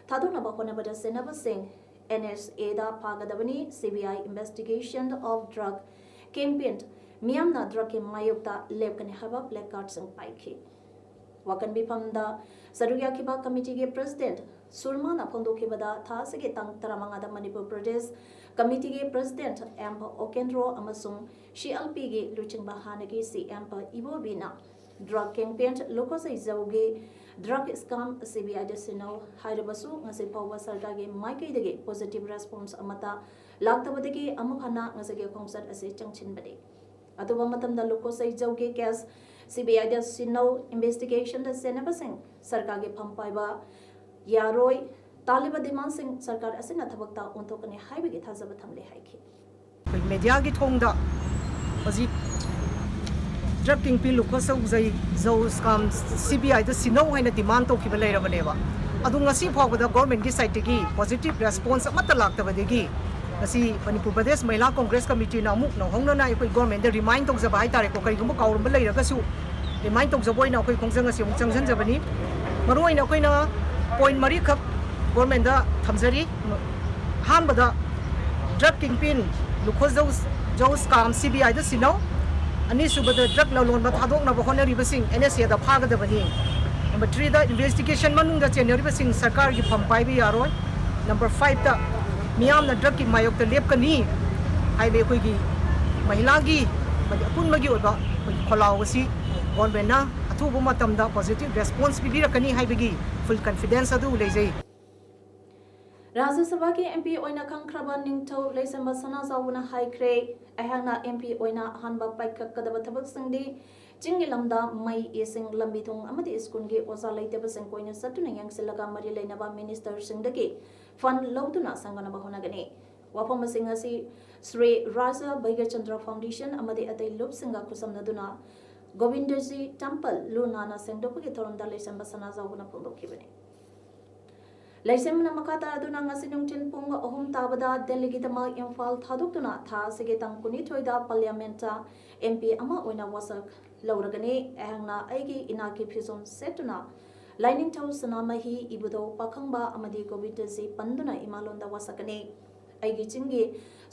ꯊꯥꯗꯣꯛꯅꯕ ꯍꯣꯠꯅꯕꯗ ꯁꯤꯟꯅꯕꯁꯤꯡ ꯑꯦꯟ ꯑꯦꯁ ꯑꯦꯗ ꯐꯥꯒꯗꯕꯅꯤ, C B I investigation of drug kingpin ꯃꯤꯌꯥꯝꯅ ꯗ꯭ꯔꯒꯀꯤ ꯃꯥꯌꯣꯛꯇ ꯂꯦꯞꯀꯅꯤ ꯍꯥꯏꯕ ꯄ꯭ꯂꯦ ꯀꯥꯔꯗꯁꯤꯡ ꯄꯥꯏꯈꯤ꯫ ꯋꯥꯀꯟ ꯃꯤꯐꯝꯗ ꯁꯔꯨꯛ ꯌꯥꯈꯤꯕ ꯀꯃꯤꯇꯤꯒꯤ ꯄ꯭ꯔꯦꯁꯤꯗꯦꯟꯠ ꯁꯨꯔꯃꯥꯅ ꯐꯣꯡꯗꯣꯛꯈꯤꯕꯗ, ꯊꯥ ꯑꯁꯤꯒꯤ ꯇꯥꯡ ꯇꯔꯥꯃꯉꯥꯗ ꯃꯅꯤꯄꯨꯔ ꯄ꯭ꯔꯗꯦꯁ ꯀꯃꯤꯇꯤꯒꯤ ꯄ꯭ꯔꯦꯁꯤꯗꯦꯟꯠ ꯑꯦꯝ ꯑꯣꯀꯦꯟꯗ꯭ꯔꯣ ꯑꯃꯁꯨꯡ ꯁꯤ ꯑꯦꯜ ꯄꯤꯒꯤ ꯂꯨꯆꯤꯡꯕ ꯍꯥꯟꯅꯒꯤ ꯁꯤ ꯑꯦꯝ ꯏꯕꯣꯕꯤꯅ Drug kingpin ꯂꯨꯈꯣꯁꯩꯖꯧꯒꯤ drug scam CBIꯗ ꯁꯤꯟꯅꯧ ꯍꯥꯏꯔꯕꯁꯨ ꯉꯁꯤ ꯐꯥꯎꯕ ꯁꯔꯀꯥꯔꯒꯤ ꯃꯥꯏꯀꯩꯗꯒꯤ positive response ꯑꯃꯠꯇ ꯂꯥꯛꯇꯕꯗꯒꯤ ꯑꯃꯨꯛ ꯍꯟꯅ ꯉꯁꯤꯒꯤ ꯈꯣꯡꯆꯠ ꯑꯁꯤ ꯆꯪꯁꯤꯟꯕꯅꯤ꯫ ꯑꯊꯨꯕ ꯃꯇꯝꯗ ꯂꯨꯈꯣꯁꯩꯖꯧꯒꯤ case CBIꯗ ꯁꯤꯟꯅꯧ, investigationꯗ ꯆꯦꯟꯅꯕꯁꯤꯡ ꯁꯔꯀꯥꯔꯒꯤ ꯐꯝ ꯄꯥꯏꯕ ꯌꯥꯔꯣꯏ, ꯇꯥꯜꯂꯤꯕ demandꯁꯤꯡ ꯁꯔꯀꯥꯔ ꯑꯁꯤꯅ ꯊꯕꯛꯇ ꯑꯣꯟꯊꯣꯛꯀꯅꯤ ꯍꯥꯏꯕꯒꯤ ꯊꯥꯖꯕ ꯊꯝꯂꯤ ꯍꯥꯏꯈꯤ꯫ ꯑꯩꯈꯣꯏ mediaꯒꯤ ꯊꯣꯡꯗ ꯍꯧꯖꯤꯛ drug kingpin ꯂꯨꯈꯣꯁꯧꯖꯩ ꯖꯧ scam CBIꯗ ꯁꯤꯟꯅꯧ ꯍꯥꯏꯅ demand ꯇꯧꯈꯤꯕ ꯂꯩꯔꯕꯅꯦꯕ꯫ ꯑꯗꯨ ꯉꯁꯤ ꯐꯥꯎꯕꯗ governmentꯀꯤ sideꯇꯒꯤ positive response ꯑꯃꯠꯇ ꯂꯥꯛꯇꯕꯗꯒꯤ ꯉꯁꯤ ꯃꯅꯤꯄꯨꯔ ꯄ꯭ꯔꯗꯦꯁ ꯃꯍꯤꯂꯥ ꯀꯣꯡꯒ꯭ꯔꯦꯁ ꯀꯃꯤꯇꯤꯅ ꯑꯃꯨꯛ ꯅꯧꯍꯧꯅꯅ ꯑꯩꯈꯣꯏ governmentꯗ remind ꯇꯧꯖꯕ ꯍꯥꯏꯇꯥꯔꯦꯀꯣ, ꯀꯔꯤꯒꯨꯝꯕ ꯀꯥꯎꯔꯝꯕ ꯂꯩꯔꯒꯁꯨ remind ꯇꯧꯖꯕ ꯑꯣꯏꯅ ꯑꯩꯈꯣꯏ ꯈꯣꯡꯖꯪ ꯑꯁꯤ ꯑꯃꯨꯛ ꯆꯪꯁꯤꯟꯖꯕꯅꯤ꯫ ꯃꯔꯨꯑꯣꯏꯅ ꯑꯩꯈꯣꯏꯅ point ꯃꯔꯤꯈꯛ governmentꯗ ꯊꯝꯖꯔꯤ꯫ ꯑꯍꯥꯟꯕꯗ drug kingpin ꯂꯨꯈꯣꯖꯧ ꯖꯧ scam CBIꯗ ꯁꯤꯟꯅꯧ꯫ ꯑꯅꯤꯁꯨꯕꯗ drug ꯂꯂꯣꯟꯕ ꯊꯥꯗꯣꯛꯅꯕ ꯍꯣꯠꯅꯔꯤꯕꯁꯤꯡ NSAꯗ ꯐꯥꯒꯗꯕꯅꯤ꯫ Number threeꯗ investigation ꯃꯅꯨꯡꯗ ꯆꯦꯟꯅꯔꯤꯕꯁꯤꯡ ꯁꯔꯀꯥꯔꯒꯤ ꯐꯝ ꯄꯥꯏꯕ ꯌꯥꯔꯣꯏ꯫ Number fiveꯇ ꯃꯤꯌꯥꯝꯅ drugꯀꯤ ꯃꯥꯌꯣꯛꯇ ꯂꯦꯞꯀꯅꯤ ꯍꯥꯏꯕ ꯑꯩꯈꯣꯏꯒꯤ ꯃꯍꯤꯂꯥꯒꯤ ꯑꯃꯗꯤ ꯑꯄꯨꯟꯕꯒꯤ ꯑꯣꯏꯕ ꯑꯩꯈꯣꯏꯒꯤ ꯈꯣꯜꯂꯥꯎ ꯑꯁꯤ governmentꯅ ꯑꯊꯨꯕ ꯃꯇꯝꯗ positive response ꯄꯤꯕꯤꯔꯛꯀꯅꯤ ꯍꯥꯏꯕꯒꯤ full confidence ꯑꯗꯨ ꯂꯩꯖꯩ꯫ ꯔꯥꯖ꯭ꯌ ꯁꯚꯥꯒꯤ MP ꯑꯣꯏꯅ ꯈꯪꯈ꯭ꯔꯕ ꯅꯤꯡꯊꯧ ꯂꯩꯁꯦꯝꯕ ꯁꯅꯥꯖꯥꯎꯕꯅ ꯍꯥꯏꯈ꯭ꯔꯦ, ꯑꯩꯍꯥꯛꯅ MP ꯑꯣꯏꯅ ꯑꯍꯥꯟꯕ ꯄꯥꯏꯈꯠꯀꯗꯕ ꯊꯕꯛꯁꯤꯡꯗꯤ ꯆꯤꯡꯒꯤ ꯂꯝꯗ ꯃꯩ, ꯏꯁꯤꯡ, ꯂꯝꯕꯤ ꯊꯣꯡ ꯑꯃꯗꯤ ꯁ꯭ꯀꯨꯜꯒꯤ ꯑꯣꯖꯥ ꯂꯩꯇꯕꯁꯤꯡ ꯀꯣꯏꯅ ꯆꯠꯇꯨꯅ ꯌꯦꯡꯁꯤꯜꯂꯒ ꯃꯔꯤ ꯂꯩꯅꯕ ministerꯁꯤꯡꯗꯒꯤ fund ꯂꯧꯗꯨꯅ ꯁꯦꯝꯒꯠꯅꯕ ꯍꯣꯠꯅꯒꯅꯤ꯫ ꯋꯥꯐꯝꯁꯤꯡ ꯑꯁꯤ ꯁ꯭ꯔꯤ ꯔꯥꯖꯥ ꯕꯩꯒ꯭ꯌꯆꯟꯗ꯭ꯔ Foundation ꯑꯃꯗꯤ ꯑꯇꯩ ꯂꯨꯞꯁꯤꯡꯒ ꯈꯨꯠꯁꯝꯅꯗꯨꯅ ꯒꯣꯕꯤꯟꯗꯖꯤ Temple ꯂꯨ ꯅꯥꯟꯅ ꯁꯦꯡꯗꯣꯛꯄꯒꯤ ꯊꯧꯔꯝꯗ ꯂꯩꯁꯦꯝꯕ ꯁꯅꯥꯖꯥꯎꯕꯅ ꯐꯣꯡꯗꯣꯛꯈꯤꯕꯅꯤ꯫ ꯂꯩꯁꯦꯝꯕꯅ ꯃꯈꯥ ꯇꯥꯔꯗꯨꯅ ꯉꯁꯤ ꯅꯨꯡꯊꯤꯜ ꯄꯨꯡ ꯑꯍꯨꯝ ꯇꯥꯕꯗ ꯗꯦꯜꯂꯤꯒꯤꯗꯃꯛ ꯏꯝꯐꯥꯜ ꯊꯥꯗꯣꯛꯇꯨꯅ ꯊꯥ ꯑꯁꯤꯒꯤ ꯇꯥꯡ ꯀꯨꯟꯅꯤꯊꯣꯏꯗ Parliamentꯇ MP ꯑꯃ ꯑꯣꯏꯅ ꯋꯥꯁꯛ ꯂꯧꯔꯒꯅꯤ꯫ ꯑꯩꯍꯥꯛꯅ ꯑꯩꯒꯤ ꯏꯅꯥꯛꯀꯤ ꯐꯤꯖꯣꯜ ꯁꯦꯠꯇꯨꯅ ꯂꯥꯏꯅꯤꯡꯊꯧ ꯁꯅꯥꯃꯍꯤ, ꯏꯕꯨꯙꯧ ꯄꯥꯈꯪꯕ ꯑꯃꯗꯤ ꯒꯣꯕꯤꯟꯗꯖꯤ ꯄꯟꯗꯨꯅ ꯏꯃꯥꯂꯣꯟꯗ ꯋꯥꯁꯛꯀꯅꯤ꯫ ꯑꯩꯒꯤ ꯆꯤꯡꯒꯤ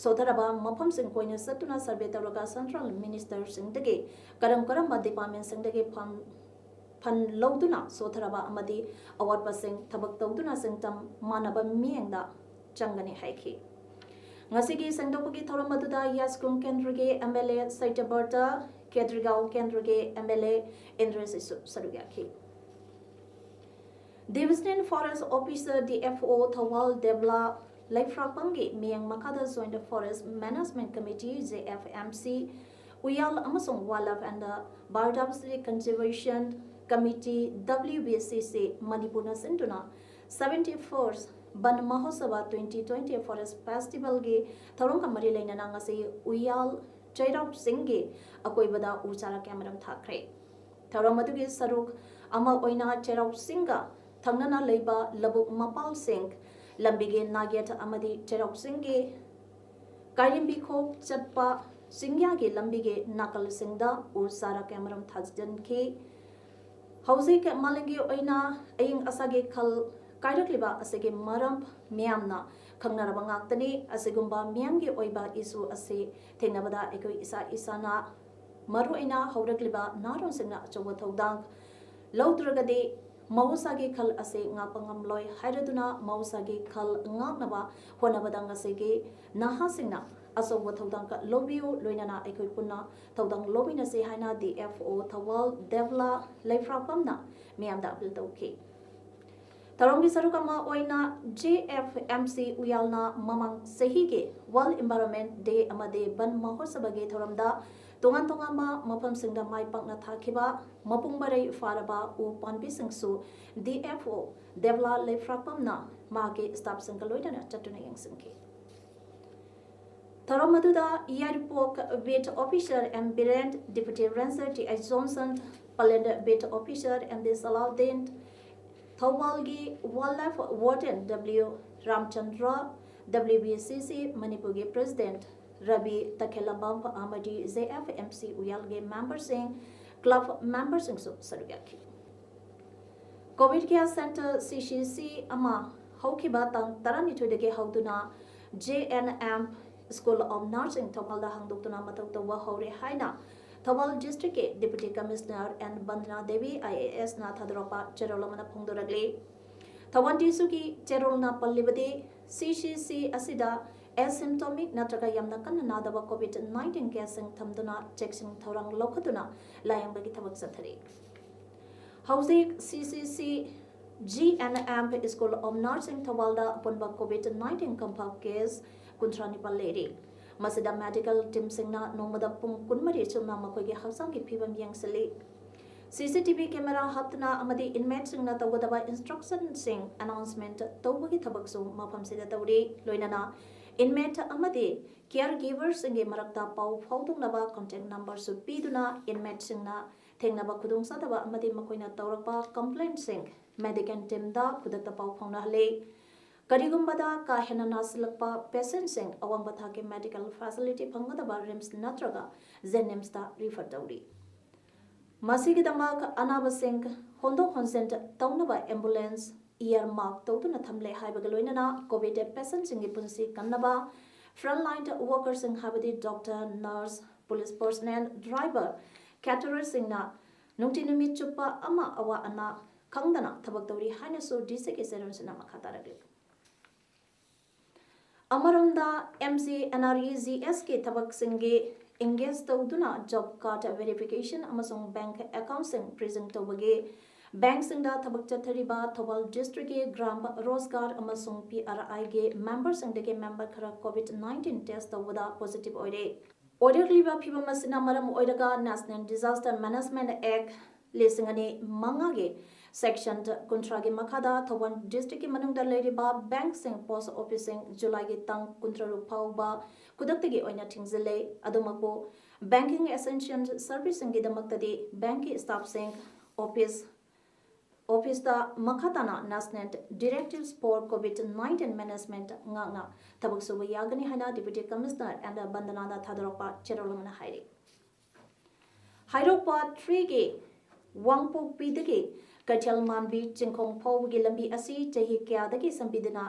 ꯁꯣꯊꯔꯕ ꯃꯐꯝꯁꯤꯡ ꯀꯣꯏꯅ ꯆꯠꯇꯨꯅ survey ꯇꯧꯔꯒ central ministerꯁꯤꯡꯗꯒꯤ ꯀꯔꯝ ꯀꯔꯝꯕ departmentꯁꯤꯡꯗꯒꯤ fund fund ꯂꯧꯗꯨꯅ ꯁꯣꯊꯔꯕ ꯑꯃꯗꯤ ꯑꯋꯥꯠꯄꯁꯤꯡ ꯊꯕꯛ ꯇꯧꯗꯨꯅ ꯁꯤꯡꯇꯝ ꯃꯥꯟꯅꯕ ꯃꯤꯠꯌꯦꯡꯗ ꯆꯪꯒꯅꯤ ꯍꯥꯏꯈꯤ꯫ ꯉꯁꯤꯒꯤ ꯁꯦꯡꯗꯣꯛꯄꯒꯤ ꯊꯧꯔꯝ ꯑꯗꯨꯗ ꯌꯥꯏꯁ꯭ꯀꯨꯜ ꯀꯦꯟꯗ꯭ꯔꯒꯤ MLA ꯁꯇ꯭ꯌꯕ꯭ꯔꯇ ꯀꯦꯗ꯭ꯔꯤꯒꯥꯎ ꯀꯦꯟꯗ꯭ꯔꯒꯤ ꯑꯦꯝ ꯑꯦꯜ ꯑꯦ ꯏꯟꯗ꯭ꯔꯖꯤꯠꯁꯨ ꯁꯔꯨꯛ ꯌꯥꯈꯤ꯫ Divisional Forest Officer, D F O, Thoubal ꯗꯦꯕꯂꯥ ꯂꯩꯐ꯭ꯔꯥꯛꯄꯝꯒꯤ ꯃꯤꯠꯌꯦꯡ ꯃꯈꯥꯗ Joint Forest Management Committee, J F M C, ꯎꯌꯥꯜ ꯑꯃꯁꯨꯡ Wildlife and Biodiversity Conservation Committee, W B C C, ꯃꯅꯤꯄꯨꯔꯅ ꯁꯤꯟꯗꯨꯅ seventy-first Van Mahotsav twenty twenty Forest Festivalꯒꯤ ꯊꯧꯔꯝꯒ ꯃꯔꯤ ꯂꯩꯅꯅ ꯉꯁꯤ ꯎꯌꯥꯜ ꯆꯩꯔꯥꯎ ꯆꯤꯡꯒꯤ ꯑꯀꯣꯏꯕꯗ ꯎ ꯆꯥꯔꯥ ꯀꯌꯥꯃꯔꯨꯝ ꯊꯥꯈ꯭ꯔꯦ꯫ ꯊꯧꯔꯝ ꯑꯗꯨꯒꯤ ꯁꯔꯨꯛ ꯑꯃ ꯑꯣꯏꯅ ꯆꯩꯔꯥꯎ ꯆꯤꯡꯒ ꯊꯪꯅꯅ ꯂꯩꯕ ꯂꯧꯕꯨꯛ ꯃꯄꯥꯜꯁꯤꯡ, ꯂꯝꯕꯤꯒꯤ ꯅꯥꯛꯌꯦꯠ ꯑꯃꯗꯤ ꯆꯩꯔꯥꯎ ꯆꯤꯡꯒꯤ ꯀꯥꯏꯔꯦꯝꯕꯤꯈꯣꯛ ꯆꯠꯄ ꯆꯤꯡꯌꯥꯒꯤ ꯂꯝꯕꯤꯒꯤ ꯅꯥꯀꯜꯁꯤꯡꯗ ꯎ ꯆꯥꯔꯥ ꯀꯌꯥꯃꯔꯨꯝ ꯊꯥꯖꯤꯟꯈꯤ꯫ ꯍꯧꯖꯤꯛ ꯃꯥꯂꯦꯝꯒꯤ ꯑꯣꯏꯅ ꯑꯏꯪ ꯑꯁꯥꯒꯤ ꯈꯜ ꯀꯥꯏꯔꯛꯂꯤꯕ ꯑꯁꯤꯒꯤ ꯃꯔꯝ ꯃꯤꯌꯥꯝꯅ ꯈꯪꯅꯔꯕ ꯉꯥꯛꯇꯅꯤ꯫ ꯑꯁꯤꯒꯨꯝꯕ ꯃꯤꯌꯥꯝꯒꯤ ꯑꯣꯏꯕ issue ꯑꯁꯤ ꯊꯦꯡꯅꯕꯗ ꯑꯩꯈꯣꯏ ꯏꯁꯥ ꯏꯁꯥꯅ ꯃꯔꯨꯑꯣꯏꯅ ꯍꯧꯔꯛꯂꯤꯕ ꯅꯍꯥꯔꯣꯜꯁꯤꯡꯅ ꯑꯆꯧꯕ ꯊꯧꯗꯥꯡ ꯂꯧꯗ꯭ꯔꯒꯗꯤ ꯃꯍꯧꯁꯥꯒꯤ ꯈꯜ ꯑꯁꯤ ꯉꯥꯛꯄ ꯉꯝꯂꯣꯏ ꯍꯥꯏꯔꯗꯨꯅ ꯃꯍꯧꯁꯥꯒꯤ ꯈꯜ ꯉꯥꯛꯅꯕ ꯍꯣꯠꯅꯕꯗ ꯉꯁꯤꯒꯤ ꯅꯍꯥꯁꯤꯡꯅ ꯑꯆꯧꯕ ꯊꯧꯗꯥꯡ ꯂꯧꯕꯤꯌꯨ, ꯂꯣꯏꯅꯅ ꯑꯩꯈꯣꯏ ꯄꯨꯟꯅ ꯊꯧꯗꯥꯡ ꯂꯧꯃꯤꯟꯅꯁꯤ ꯍꯥꯏꯅ D F O ꯊꯧꯕꯥꯜ ꯗꯦꯕꯂꯥ ꯂꯩꯐ꯭ꯔꯥꯛꯄꯝꯅ ꯃꯤꯌꯥꯝꯗ appeal ꯇꯧꯈꯤ꯫ ꯊꯧꯔꯝꯒꯤ ꯁꯔꯨꯛ ꯑꯃ ꯑꯣꯏꯅ J F M C ꯎꯌꯥꯜꯅ ꯃꯃꯥꯡ ꯆꯍꯤꯒꯤ World Environment Day ꯑꯃꯗꯤ Van Mahotsavꯒꯤ ꯊꯧꯔꯝꯗ ꯇꯣꯉꯥꯟ ꯇꯣꯉꯥꯟꯕ ꯃꯐꯝꯁꯤꯡꯗ ꯃꯥꯏ ꯄꯥꯛꯅ ꯊꯥꯈꯤꯕ ꯃꯄꯨꯡ ꯃꯔꯩ ꯐꯥꯔꯕ ꯎ ꯄꯥꯝꯕꯤꯁꯤꯡꯁꯨ D F O ꯗꯦꯕꯂꯥ ꯂꯩꯐ꯭ꯔꯥꯛꯄꯝꯅ ꯃꯍꯥꯛꯀꯤ staffꯁꯤꯡꯒ ꯂꯣꯏꯅꯅ ꯆꯠꯇꯨꯅ ꯌꯦꯡꯁꯤꯟꯈꯤ꯫ ꯊꯧꯔꯝ ꯑꯗꯨꯗ ꯌꯥꯏꯔꯤꯄꯣꯛ Beat Officer M Biren, Deputy Ranger T I Johnson, plan Beat Officer M D Salaudin, ꯊꯧꯕꯥꯜꯒꯤ Wildlife Warden W ꯔꯥꯝꯆꯟꯗ꯭ꯔ, W B C C ꯃꯅꯤꯄꯨꯔꯒꯤ President ꯔꯕꯤ ꯇꯈꯦꯂꯝꯕꯝ ꯑꯃꯗꯤ J F M C ꯎꯌꯥꯜꯒꯤ memberꯁꯤꯡ, club memberꯁꯤꯡꯁꯨ ꯁꯔꯨꯛ ꯌꯥꯈꯤ꯫ COVID Care Center, C C C, ꯑꯃ ꯍꯧꯈꯤꯕ ꯇꯥꯡ ꯇꯔꯥꯅꯤꯊꯣꯏꯗꯒꯤ ꯍꯧꯗꯨꯅ J N M School of Nursing ꯊꯧꯕꯥꯜꯗ ꯍꯥꯡꯗꯣꯛꯇꯨꯅ ꯃꯊꯧ ꯇꯧꯕ ꯍꯧꯔꯦ ꯍꯥꯏꯅ Thoubal Districtꯀꯤ Deputy Commissioner N Vandana Devi, I A S ꯅ ꯊꯥꯗꯣꯔꯛꯄ ꯆꯦꯔꯣꯜ ꯑꯃꯅ ꯐꯣꯡꯗꯣꯔꯛꯂꯤ꯫ Thoubal D Cꯒꯤ ꯆꯦꯔꯣꯜꯅ ꯄꯜꯂꯤꯕꯗꯤ, C C C ꯑꯁꯤꯗ ꯑꯦꯁꯤꯝꯇꯣꯃꯤꯛ ꯅꯠꯇ꯭ꯔꯒ ꯌꯥꯝꯅ ꯀꯟꯅ ꯅꯥꯗꯕ ꯀꯣꯚꯤꯗ ꯅꯥꯏꯟꯇꯤꯟ ꯀꯦꯁꯁꯤꯡ ꯊꯝꯗꯨꯅ ꯆꯦꯛꯁꯤꯟ ꯊꯧꯔꯥꯡ ꯂꯧꯈꯠꯇꯨꯅ ꯂꯥꯌꯦꯡꯕꯒꯤ ꯊꯕꯛ ꯆꯠꯊꯔꯤ꯫ ꯍꯧꯖꯤꯛ C C C G N M school of nursing ꯊꯧꯕꯥꯜꯗ ꯑꯄꯨꯟꯕ ꯀꯣꯚꯤꯗ ꯅꯥꯏꯟꯇꯤꯟ ꯀꯟꯐꯥꯔꯝ ꯀꯦꯁ ꯀꯨꯟꯊ꯭ꯔꯥ ꯅꯤꯄꯥꯜ ꯂꯩꯔꯤ꯫ ꯃꯁꯤꯗ ꯃꯦꯗꯤꯀꯦꯜ ꯇꯤꯝꯁꯤꯡꯅ ꯅꯣꯡꯃꯗ ꯄꯨꯡ ꯀꯨꯟꯃꯔꯤ ꯆꯨꯞꯅ ꯃꯈꯣꯏꯒꯤ ꯍꯛꯆꯥꯡꯒꯤ ꯐꯤꯕꯝ ꯌꯦꯡꯁꯤꯜꯂꯤ꯫ ꯁꯤ ꯁꯤ ꯇꯤ ꯚꯤ ꯀꯦꯃꯦꯔꯥ ꯍꯥꯞꯇꯨꯅ ꯑꯃꯗꯤ ꯏꯟꯃꯦꯠꯁꯤꯡꯅ ꯇꯧꯒꯗꯕ ꯏꯟꯁꯇ꯭ꯔꯛꯁꯟꯁꯤꯡ ꯑꯦꯅꯥꯎꯟꯁꯃꯦꯟꯠ ꯇꯧꯕꯒꯤ ꯊꯕꯛꯁꯨ ꯃꯐꯝꯁꯤꯗ ꯇꯧꯔꯤ꯫ ꯂꯣꯏꯅꯅ ꯏꯟꯃꯦꯠ ꯑꯃꯗꯤ ꯀꯤꯌꯔ ꯒꯤꯚꯔꯁꯤꯡꯒꯤ ꯃꯔꯛꯇ ꯄꯥꯎ ꯐꯥꯎꯗꯣꯛꯅꯕ ꯀꯟꯇꯦꯛ ꯅꯝꯕꯔꯁꯨ ꯄꯤꯗꯨꯅ ꯏꯟꯃꯦꯠꯁꯤꯡꯅ ꯊꯦꯡꯅꯕ ꯈꯨꯗꯣꯡꯆꯥꯗꯕ ꯑꯃꯗꯤ ꯃꯈꯣꯏꯅ ꯇꯧꯔꯛꯄ ꯀꯝꯄ꯭ꯂꯦꯟꯁꯤꯡ ꯃꯦꯗꯤꯀꯦꯜ ꯇꯤꯝꯗ ꯈꯨꯗꯛꯇ ꯄꯥꯎ ꯐꯥꯎꯅꯍꯜꯂꯤ꯫ ꯀꯔꯤꯒꯨꯝꯕꯗ ꯀꯥ ꯍꯦꯟꯅ ꯅꯥꯁꯤꯜꯂꯛꯄ ꯄꯦꯁꯦꯟꯠꯁꯤꯡ ꯑꯋꯥꯡꯕ ꯊꯥꯛꯀꯤ ꯃꯦꯗꯤꯀꯦꯜ ꯐꯦꯁꯤꯂꯤꯇꯤ ꯐꯪꯒꯗꯕ ꯔꯤꯝꯁ ꯅꯠꯇ꯭ꯔꯒ ꯖꯦꯅꯤꯝꯁꯇ ꯔꯤꯐꯔ ꯇꯧꯔꯤ꯫ ꯃꯁꯤꯒꯤꯗꯃꯛ ꯑꯅꯥꯕꯁꯤꯡ ꯍꯣꯟꯗꯣꯛ ꯍꯣꯟꯖꯤꯟ ꯇꯧꯅꯕ ꯑꯦꯝꯕꯨꯂꯦꯟꯁ ꯏꯌꯥꯔ ꯃꯥꯔꯛ ꯇꯧꯗꯨꯅ ꯊꯝꯂꯦ ꯍꯥꯏꯕꯒ ꯂꯣꯏꯅꯅ ꯀꯣꯚꯤꯗ ꯄꯦꯁꯦꯟꯠꯁꯤꯡꯒꯤ ꯄꯨꯟꯁꯤ ꯀꯟꯅꯕ ꯐ꯭ꯔꯟꯠ ꯂꯥꯏꯟ ꯋꯥꯔꯀꯔꯁꯤꯡ ꯍꯥꯏꯕꯗꯤ doctor, nurse, police personnel, driver, ꯀꯦꯇꯔꯔꯁꯤꯡꯅ ꯅꯨꯡꯇꯤ ꯅꯨꯃꯤꯠ ꯆꯨꯞꯄ ꯑꯃ ꯑꯋꯥ ꯑꯅꯥ ꯈꯪꯗꯅ ꯊꯕꯛ ꯇꯧꯔꯤ ꯍꯥꯏꯅꯁꯨ ꯗꯤ ꯁꯤꯒꯤ ꯆꯦꯔꯣꯜꯁꯤꯅ ꯃꯈꯥ ꯇꯥꯔꯛꯂꯤ꯫ ꯑꯃꯔꯣꯝꯗ M G N R E G ꯑꯦꯁꯀꯤ ꯊꯕꯛꯁꯤꯡꯒꯤ ꯑꯦꯡꯒꯦꯖ ꯇꯧꯗꯨꯅ ꯖꯣꯕ ꯀꯥꯔꯗ ꯚꯦꯔꯤꯐꯤꯀꯦꯁꯟ ꯑꯃꯁꯨꯡ ꯕꯦꯡꯛ ꯑꯦꯀꯥꯎꯟꯠꯁꯤꯡ ꯐ꯭ꯔꯤꯖꯤꯡ ꯇꯧꯕꯒꯤ ꯕꯦꯡꯛꯁꯤꯡꯗ ꯊꯕꯛ ꯆꯠꯊꯔꯤꯕ ꯊꯧꯕꯥꯜ ꯗꯤꯁꯇ꯭ꯔꯤꯛꯀꯤ ꯒ꯭ꯔꯥꯝ ꯔꯣꯖꯒꯥꯔ ꯑꯃꯁꯨꯡ ꯄꯤ ꯑꯥꯔ ꯑꯥꯏꯒꯤ ꯃꯦꯝꯕꯔꯁꯤꯡꯗꯒꯤ ꯃꯦꯝꯕꯔ ꯈꯔ ꯀꯣꯚꯤꯗ ꯅꯥꯏꯟꯇꯤꯟ ꯇꯦꯁ ꯇꯧꯕꯗ ꯄꯣꯖꯤꯇꯤꯚ ꯑꯣꯏꯔꯦ꯫ ꯑꯣꯏꯔꯛꯂꯤꯕ ꯐꯤꯕꯝ ꯑꯁꯤꯅ ꯃꯔꯝ ꯑꯣꯏꯔꯒ ꯅꯦꯁꯅꯦꯜ ꯗꯤꯖꯥꯁꯇꯔ ꯃꯦꯅꯦꯖꯃꯦꯟꯠ ꯑꯦꯛꯠ ꯂꯤꯁꯤꯡ ꯑꯅꯤ ꯃꯉꯥꯒꯤ ꯁꯦꯛꯁꯟ ꯀꯨꯟꯊ꯭ꯔꯥꯒꯤ ꯃꯈꯥꯗ ꯊꯧꯕꯥꯜ ꯗꯤꯁꯇ꯭ꯔꯤꯛꯀꯤ ꯃꯅꯨꯡꯗ ꯂꯩꯔꯤꯕ ꯕꯦꯡꯛꯁꯤꯡ, ꯄꯣꯁ ꯑꯣꯐꯤꯁꯁꯤꯡ ꯖꯨꯂꯥꯏꯒꯤ ꯇꯥꯡ ꯀꯨꯟꯇꯔꯨꯛ ꯐꯥꯎꯕ ꯈꯨꯗꯛꯇꯒꯤ ꯑꯣꯏꯅ ꯊꯤꯡꯖꯤꯜꯂꯦ꯫ ꯑꯗꯨꯃꯛꯄꯨ ꯕꯦꯡꯀꯤꯡ ꯑꯦꯁꯦꯟꯁꯤꯌꯦꯜ ꯁꯔꯚꯤꯁꯁꯤꯡꯒꯤꯗꯃꯛꯇꯗꯤ ꯕꯦꯡꯛꯀꯤ ꯁ꯭ꯇꯥꯐꯁꯤꯡ ꯑꯣꯐꯤꯁ, ꯑꯣꯐꯤꯁꯇ ꯃꯈꯥ ꯇꯥꯅ national directives for Covid nineteen management ꯉꯥꯛꯅ ꯊꯕꯛ ꯁꯨꯕ ꯌꯥꯒꯅꯤ ꯍꯥꯏꯅ ꯗꯤꯄ꯭ꯌꯨꯇꯤ ꯀꯃꯤꯁꯅꯔ ꯑꯦꯟ ꯕꯟꯗꯅꯥꯅ ꯊꯥꯗꯣꯔꯛꯄ ꯆꯦꯔꯣꯜ ꯑꯃꯅ ꯍꯥꯏꯔꯤ꯫ ꯍꯩꯔꯣꯛꯄ ꯊ꯭ꯔꯤꯒꯤ ꯋꯥꯡꯄꯣꯛꯄꯤꯗꯒꯤ ꯀꯩꯊꯦꯜ ꯃꯥꯟꯕꯤ ꯆꯤꯡꯈꯣꯡ ꯐꯥꯎꯕꯒꯤ ꯂꯝꯕꯤ ꯑꯁꯤ ꯆꯍꯤ ꯀꯌꯥꯗꯒꯤ ꯁꯦꯝꯕꯤꯗꯅ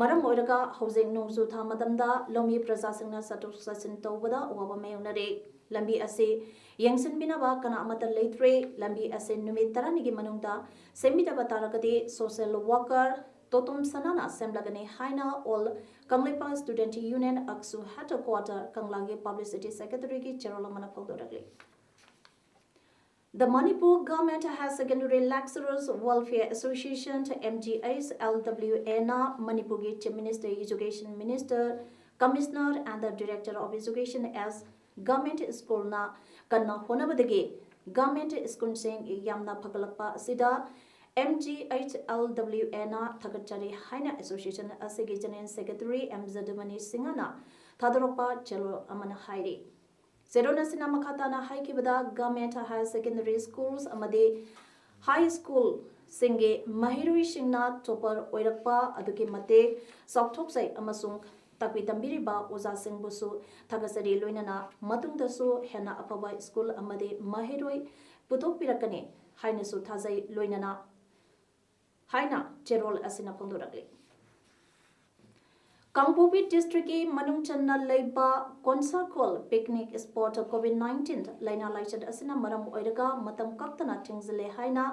ꯃꯔꯝ ꯑꯣꯏꯔꯒ ꯍꯧꯖꯤꯛ ꯅꯣꯡꯖꯨ ꯊꯥ ꯃꯇꯝꯗ ꯂꯧꯃꯤ ꯄ꯭ꯔꯖꯥꯁꯤꯡꯅ ꯆꯠꯊꯣꯛ ꯆꯠꯁꯤꯟ ꯇꯧꯕꯗ ꯑꯋꯥꯕ ꯃꯥꯌꯣꯛꯅꯔꯤ꯫ ꯂꯝꯕꯤ ꯑꯁꯤ ꯌꯦꯡꯁꯤꯟꯕꯤꯅꯕ ꯀꯅꯥ ꯑꯃꯠꯇ ꯂꯩꯇ꯭ꯔꯦ꯫ ꯂꯝꯕꯤ ꯑꯁꯤ ꯅꯨꯃꯤꯠ ꯇꯔꯥꯅꯤꯒꯤ ꯃꯅꯨꯡꯗ ꯁꯦꯝꯕꯤꯗꯕ ꯇꯥꯔꯒꯗꯤ ꯁꯣꯁꯤꯌꯦꯜ ꯋꯥꯔꯀꯔ, ꯇꯣꯇꯣꯝ ꯁꯅꯥꯅ ꯁꯦꯝꯂꯒꯅꯤ ꯍꯥꯏꯅ All Kangleipak Student Union, ꯑꯛꯁꯨ headquarter, ꯀꯪꯂꯥꯒꯤ publicity secretaryꯒꯤ ꯆꯦꯔꯣꯜ ꯑꯃꯅ ꯐꯣꯡꯗꯣꯔꯛꯂꯤ꯫ The Manipur Government Higher Secondary Lecturers Welfare Association, M G H L W A, ꯅ ꯃꯅꯤꯄꯨꯔꯒꯤ Chief Minister, Education Minister, Commissioner and the Director of Education as Government Schoolꯅ ꯀꯟꯅ ꯍꯣꯠꯅꯕꯗꯒꯤ government schoolꯁꯤꯡ ꯌꯥꯝꯅ ꯐꯒꯠꯂꯛꯄ ꯑꯁꯤꯗ M G H L W A ꯅ ꯊꯥꯒꯠꯆꯔꯤ ꯍꯥꯏꯅ association ꯑꯁꯤꯒꯤ General Secretary M ꯖꯗꯨꯃꯅꯤ ꯁꯤꯡꯍꯅ ꯊꯥꯗꯣꯔꯛꯄ ꯆꯦꯔꯣꯜ ꯑꯃꯅ ꯍꯥꯏꯔꯤ꯫ ꯆꯦꯔꯣꯜ ꯑꯁꯤꯅ ꯃꯈꯥ ꯇꯥꯅ ꯍꯥꯏꯈꯤꯕꯗ, government higher secondary schools ꯑꯃꯗꯤ high schoolꯁꯤꯡꯒꯤ ꯃꯍꯩꯔꯣꯏꯁꯤꯡꯅ topper ꯑꯣꯏꯔꯛꯄ ꯑꯗꯨꯛꯀꯤ ꯃꯇꯤꯛ ꯆꯥꯎꯊꯣꯛꯆꯩ ꯑꯃꯁꯨꯡ ꯇꯥꯛꯄꯤ ꯇꯝꯕꯤꯔꯤꯕ ꯑꯣꯖꯥꯁꯤꯡꯕꯨꯁꯨ ꯊꯥꯒꯠꯆꯔꯤ, ꯂꯣꯏꯅꯅ ꯃꯇꯨꯡꯗꯁꯨ ꯍꯦꯟꯅ ꯑꯐꯕ school ꯑꯃꯗꯤ ꯃꯍꯩꯔꯣꯏ ꯄꯨꯊꯣꯛꯄꯤꯔꯛꯀꯅꯤ ꯍꯥꯏꯅꯁꯨ ꯊꯥꯖꯩ, ꯂꯣꯏꯅꯅ ꯍꯥꯏꯅ ꯆꯦꯔꯣꯜ ꯑꯁꯤꯅ ꯐꯣꯡꯗꯣꯔꯛꯂꯤ꯫ ꯀꯥꯡꯄꯣꯛꯄꯤ districtꯀꯤ ꯃꯅꯨꯡ ꯆꯟꯅ ꯂꯩꯕ ꯀꯣꯟꯁꯥꯈꯣꯜ picnic spot COVID nineteen ꯂꯥꯏꯅꯥ ꯂꯥꯏꯆꯠ ꯑꯁꯤꯅ ꯃꯔꯝ ꯑꯣꯏꯔꯒ ꯃꯇꯝ ꯀꯛꯇꯅ ꯊꯤꯡꯖꯤꯜꯂꯦ ꯍꯥꯏꯅ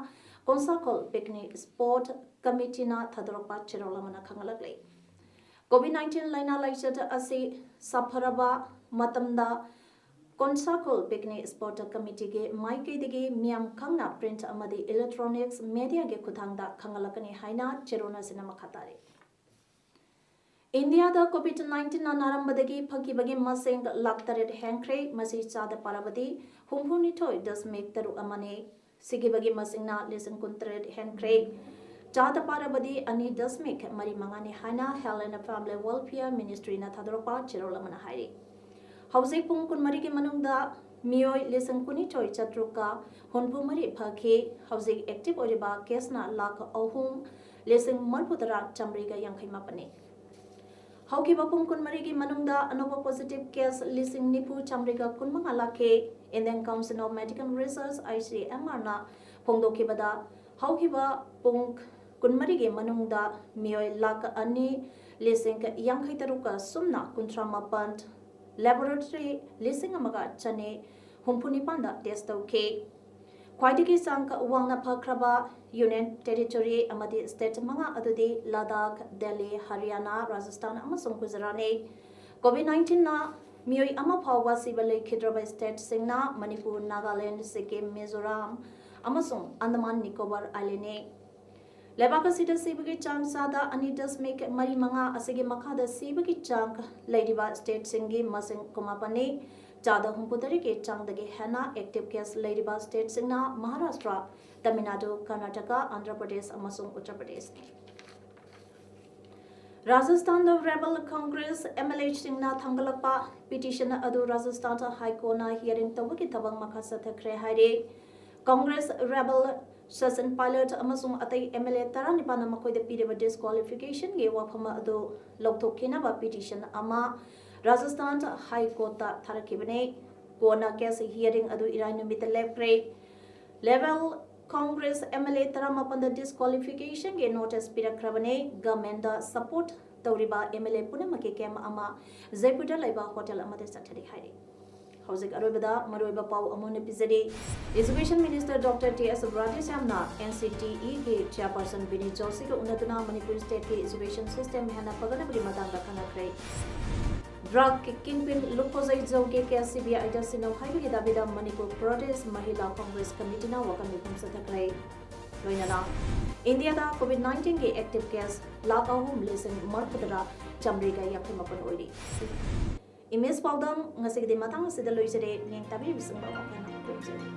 ꯀꯣꯟꯁꯥꯈꯣꯜ picnic spot committeeꯅ ꯊꯥꯗꯣꯔꯛꯄ ꯆꯦꯔꯣꯜ ꯑꯃꯅ ꯈꯪꯍꯜꯂꯛꯂꯤ꯫ COVID nineteen ꯂꯥꯏꯅꯥ ꯂꯥꯏꯆꯠ ꯑꯁꯤ ꯁꯥꯐꯔꯕ ꯃꯇꯝꯗ ꯀꯣꯟꯁꯥꯈꯣꯜ picnic spot committeeꯒꯤ ꯃꯥꯏꯀꯩꯗꯒꯤ ꯃꯤꯌꯥꯝ ꯈꯪꯅ print ꯑꯃꯗꯤ electronics mediaꯒꯤ ꯈꯨꯠꯊꯥꯡꯗ ꯈꯪꯍꯜꯂꯛꯀꯅꯤ ꯍꯥꯏꯅ ꯆꯦꯔꯣꯜ ꯑꯁꯤꯅ ꯃꯈꯥ ꯇꯥꯔꯤ꯫ ꯏꯟꯗꯤꯌꯥꯗ COVID nineteenꯅ ꯅꯥꯔꯝꯕꯗꯒꯤ ꯐꯈꯤꯕꯒꯤ ꯃꯁꯤꯡ ꯂꯥꯈ ꯇꯔꯦꯠ ꯍꯦꯟꯈ꯭ꯔꯦ꯫ ꯃꯁꯤ ꯆꯥꯗ ꯄꯥꯔꯕꯗꯤ ꯍꯨꯝꯐꯨꯅꯤꯊꯣꯏ ꯗꯁꯃꯤꯛ ꯇꯔꯨꯛ ꯑꯃꯅꯤ꯫ ꯁꯤꯈꯤꯕꯒꯤ ꯃꯁꯤꯡꯅ ꯂꯤꯁꯤꯡ ꯀꯨꯟꯇꯔꯦꯠ ꯍꯦꯟꯈ꯭ꯔꯦ꯫ ꯆꯥꯗ ꯄꯥꯔꯕꯗꯤ ꯑꯅꯤ ꯗꯁꯃꯤꯛ ꯃꯔꯤ ꯃꯉꯥꯅꯤ ꯍꯥꯏꯅ Health and Family Welfare Ministryꯅ ꯊꯥꯗꯣꯔꯛꯄ ꯆꯦꯔꯣꯜ ꯑꯃꯅ ꯍꯥꯏꯔꯤ꯫ ꯍꯧꯖꯤꯛ ꯄꯨꯡ ꯀꯨꯟꯃꯔꯤꯒꯤ ꯃꯅꯨꯡꯗ ꯃꯤꯑꯣꯏ ꯂꯤꯁꯤꯡ ꯀꯨꯟꯅꯤꯊꯣꯏ ꯆꯥꯇ꯭ꯔꯨꯛꯀ ꯍꯨꯝꯐꯨ ꯃꯔꯤ ꯐꯈꯤ꯫ ꯍꯧꯖꯤꯛ active ꯑꯣꯏꯔꯤꯕ caseꯅ ꯂꯥꯈ ꯑꯍꯨꯝ ꯂꯤꯁꯤꯡ ꯃꯔꯤꯐꯨ ꯇꯔꯥ ꯆꯥꯃꯔꯤꯒ ꯌꯥꯡꯈꯩ ꯃꯥꯄꯟꯅꯤ꯫ ꯍꯧꯈꯤꯕ ꯄꯨꯡ ꯀꯨꯟꯃꯔꯤꯒꯤ ꯃꯅꯨꯡꯗ ꯑꯅꯧꯕ positive case ꯂꯤꯁꯤꯡ ꯅꯤꯐꯨ ꯆꯥꯃꯔꯤꯒ ꯀꯨꯟꯃꯉꯥ ꯂꯥꯛꯈꯤ꯫ Indian Council of Medical Research, ICMRꯅ ꯐꯣꯡꯗꯣꯛꯈꯤꯕꯗ, ꯍꯧꯈꯤꯕ ꯄꯨꯡ ꯀꯨꯟꯃꯔꯤꯒꯤ ꯃꯅꯨꯡꯗ ꯃꯤꯑꯣꯏ ꯂꯥꯈ ꯑꯅꯤ ꯂꯤꯁꯤꯡ ꯌꯥꯡꯈꯩ ꯇꯔꯨꯛꯀ ꯁꯨꯞꯅ ꯀꯨꯟꯊ꯭ꯔꯥ ꯃꯥꯄꯟ laboratory ꯂꯤꯁꯤꯡ ꯑꯃꯒ ꯆꯅꯤ ꯍꯨꯝꯐꯨ ꯅꯤꯄꯥꯟꯗ test ꯇꯧꯈꯤ꯫ ꯈ꯭ꯋꯥꯏꯗꯒꯤ ꯆꯥꯡ ꯋꯥꯡꯅ ꯐꯈ꯭ꯔꯕ ꯌꯨꯅꯤꯌꯟ ꯇꯦꯔꯤꯇꯣꯔꯤ ꯑꯃꯗꯤ ꯁ꯭ꯇꯦꯠ ꯃꯉꯥ ꯑꯗꯨꯗꯤ ꯂꯗꯥꯈ, ꯗꯦꯜꯂꯤ, ꯍꯔꯤꯌꯥꯅꯥ, ꯔꯥꯖꯁꯊꯥꯟ ꯑꯃꯁꯨꯡ ꯒꯨꯖꯔꯥꯠꯅꯤ꯫ ꯀꯣꯚꯤꯗ ꯅꯥꯏꯟꯇꯤꯟꯅ ꯃꯤꯑꯣꯏ ꯑꯃ ꯐꯥꯎꯕ ꯁꯤꯕ ꯂꯩꯈꯤꯗ꯭ꯔꯕ ꯁ꯭ꯇꯦꯠꯁꯤꯡꯅ ꯃꯅꯤꯄꯨꯔ, ꯅꯥꯒꯥꯂꯦꯟꯗ, ꯁꯤꯛꯀꯤꯝ, ꯃꯤꯖꯣꯔꯥꯝ ꯑꯃꯁꯨꯡ ꯑꯟꯗꯃꯥꯟ ꯅꯤꯀꯣꯕꯔ ꯑꯥꯏꯂꯦꯟꯅꯤ꯫ ꯂꯩꯕꯥꯛ ꯑꯁꯤꯗ ꯁꯤꯕꯒꯤ ꯆꯥꯡ ꯆꯥꯗ ꯑꯅꯤ ꯗꯁꯃꯤꯛ ꯃꯔꯤ ꯃꯉꯥ ꯑꯁꯤꯒꯤ ꯃꯈꯥꯗ ꯁꯤꯕꯒꯤ ꯆꯥꯡ ꯂꯩꯔꯤꯕ ꯁ꯭ꯇꯦꯠꯁꯤꯡꯒꯤ ꯃꯁꯤꯡ ꯀꯨꯟꯃꯥꯄꯟꯅꯤ꯫ ꯆꯥꯗ ꯍꯨꯝꯐꯨꯇꯔꯦꯠꯀꯤ ꯆꯥꯡꯗꯒꯤ ꯍꯦꯟꯅ ꯑꯦꯛꯇꯤꯚ ꯀꯦꯁ ꯂꯩꯔꯤꯕ ꯁ꯭ꯇꯦꯠꯁꯤꯡꯅ ꯃꯍꯥꯔꯥꯁꯇ꯭ꯔ, ꯇꯃꯤꯜ ꯅꯥꯗꯨ, ꯀꯔꯅꯥꯇꯀꯥ, ꯑꯥꯟꯙ꯭ꯔ ꯄ꯭ꯔꯗꯦꯁ ꯑꯃꯁꯨꯡ ꯎꯠꯇꯔ ꯄ꯭ꯔꯗꯦꯁꯅꯤ꯫ ꯔꯥꯖꯁꯊꯥꯟꯗ ꯔꯦꯕꯦꯜ ꯀꯪꯒ꯭ꯔꯦꯁ ꯑꯦꯝ ꯑꯦꯜ ꯑꯦꯁꯤꯡꯅ ꯊꯥꯡꯒꯠꯂꯛꯄ ꯄꯤꯇꯤꯁꯟ ꯑꯗꯨ ꯔꯥꯖꯁꯊꯥꯟ ꯍꯥꯏ ꯀꯣꯔꯠꯅ ꯍꯤꯌꯥꯔꯤꯡ ꯇꯧꯕꯒꯤ ꯊꯕꯛ ꯃꯈꯥ ꯆꯠꯊꯈ꯭ꯔꯦ ꯍꯥꯏꯔꯦ꯫ ꯀꯪꯒ꯭ꯔꯦꯁ ꯔꯦꯕꯦꯜ ꯁꯆꯤꯟ ꯄꯥꯏꯂꯠ ꯑꯃꯁꯨꯡ ꯑꯇꯩ ꯑꯦꯝ ꯑꯦꯜ ꯑꯦ ꯇꯔꯥꯅꯤꯄꯥꯟꯅ ꯃꯈꯣꯏꯗ ꯄꯤꯔꯤꯕ ꯗꯤꯁꯀ꯭ꯋꯥꯂꯤꯐꯤꯀꯦꯁꯟꯒꯤ ꯋꯥꯐꯝ ꯑꯗꯨ ꯂꯧꯊꯣꯛꯈꯤꯅꯕ ꯄꯤꯇꯤꯁꯟ ꯑꯃ ꯔꯥꯖꯁꯊꯥꯟ ꯍꯥꯏ ꯀꯣꯔꯠꯇ ꯊꯥꯔꯛꯈꯤꯕꯅꯤ꯫ ꯀꯣꯔꯠꯅ ꯀꯦꯁ ꯍꯤꯌꯥꯔꯤꯡ ꯑꯗꯨ ꯏꯔꯥꯏ ꯅꯨꯃꯤꯠꯇ ꯂꯦꯞꯈ꯭ꯔꯦ꯫ Rebel Congress M L A ꯇꯔꯥꯃꯥꯄꯟꯗ ꯗꯤꯁꯀ꯭ꯋꯥꯂꯤꯐꯤꯀꯦꯁꯟꯒꯤ ꯅꯣꯇꯤꯁ ꯄꯤꯔꯛꯈ꯭ꯔꯕꯅꯤ꯫ ꯒꯚꯔꯟꯃꯦꯟꯗ ꯁꯄꯣꯔꯠ ꯇꯧꯔꯤꯕ ꯑꯦꯝ ꯑꯦꯜ ꯑꯦ ꯄꯨꯝꯅꯃꯛꯀꯤ ꯀꯦꯝꯞ ꯑꯃ ꯖꯩꯄꯨꯔꯗ ꯂꯩꯕ ꯍꯣꯇꯦꯜ ꯑꯃꯗ ꯆꯠꯊꯔꯤ ꯍꯥꯏꯔꯤ꯫ ꯍꯧꯖꯤꯛ ꯑꯔꯣꯏꯕꯗ ꯃꯔꯨꯑꯣꯏꯕ ꯄꯥꯎ ꯑꯃꯨꯛ ꯍꯟꯅ ꯄꯤꯖꯔꯤ꯫ Education Minister Doctor ꯇꯤ ꯑꯦꯁ ꯔꯥꯙꯦꯁ꯭ꯌꯥꯝꯅ ꯑꯦꯟ ꯁꯤ ꯇꯤ ꯏꯒꯤ ꯆꯦꯌꯔꯄꯔꯁꯟ ꯕꯤꯅꯤ ꯖꯣꯁꯤꯒ ꯎꯅꯗꯨꯅ ꯃꯅꯤꯄꯨꯔ ꯁ꯭ꯇꯦꯠꯀꯤ ꯑꯦꯖꯨꯀꯦꯁꯟ ꯁꯤꯁꯇꯦꯝ ꯍꯦꯟꯅ ꯐꯒꯠꯅꯕꯒꯤ ꯃꯇꯥꯡꯗ ꯈꯟꯅꯈ꯭ꯔꯦ꯫ ꯗ꯭ꯔꯒꯀꯤ ꯀꯤꯡꯄꯤꯟ ꯂꯨꯈꯣꯖꯩ ꯖꯧꯒꯤ ꯀꯦꯁ ꯁꯤ ꯕꯤ ꯑꯥꯏꯗ ꯁꯤꯟꯅꯧ ꯍꯥꯏꯕꯒꯤ ꯗꯥꯕꯤꯗ ꯃꯅꯤꯄꯨꯔ ꯄ꯭ꯔꯗꯦꯁ ꯃꯍꯤꯂꯥ ꯀꯪꯒ꯭ꯔꯦꯁ ꯀꯃꯤꯇꯤꯅ ꯋꯥꯀꯟ ꯃꯤꯐꯝ ꯆꯠꯊꯈ꯭ꯔꯦ꯫ ꯂꯣꯏꯅꯅ ꯏꯟꯗꯤꯌꯥꯗ ꯀꯣꯚꯤꯗ ꯅꯥꯏꯟꯇꯤꯟꯒꯤ ꯑꯦꯛꯇꯤꯚ ꯀꯦꯁ ꯂꯥꯈ ꯑꯍꯨꯝ ꯂꯤꯁꯤꯡ ꯃꯔꯤꯐꯨꯇꯔꯥ ꯆꯥꯃꯔꯤꯒ ꯌꯥꯡꯈꯩ ꯃꯥꯄꯟ ꯑꯣꯏꯔꯤ꯫ ꯏꯃꯦꯖ ꯄꯥꯎꯗꯝ ꯉꯁꯤꯒꯤꯗꯤ ꯃꯇꯥꯡ ꯑꯁꯤꯗ ꯂꯣꯏꯖꯔꯦ꯫ ꯅꯤꯡ ꯇꯥꯕꯤꯔꯤꯕꯁꯤꯡꯕꯨ ꯑꯃꯨꯛ ꯍꯟꯅ ꯈꯨꯔꯨꯝꯖꯔꯤ꯫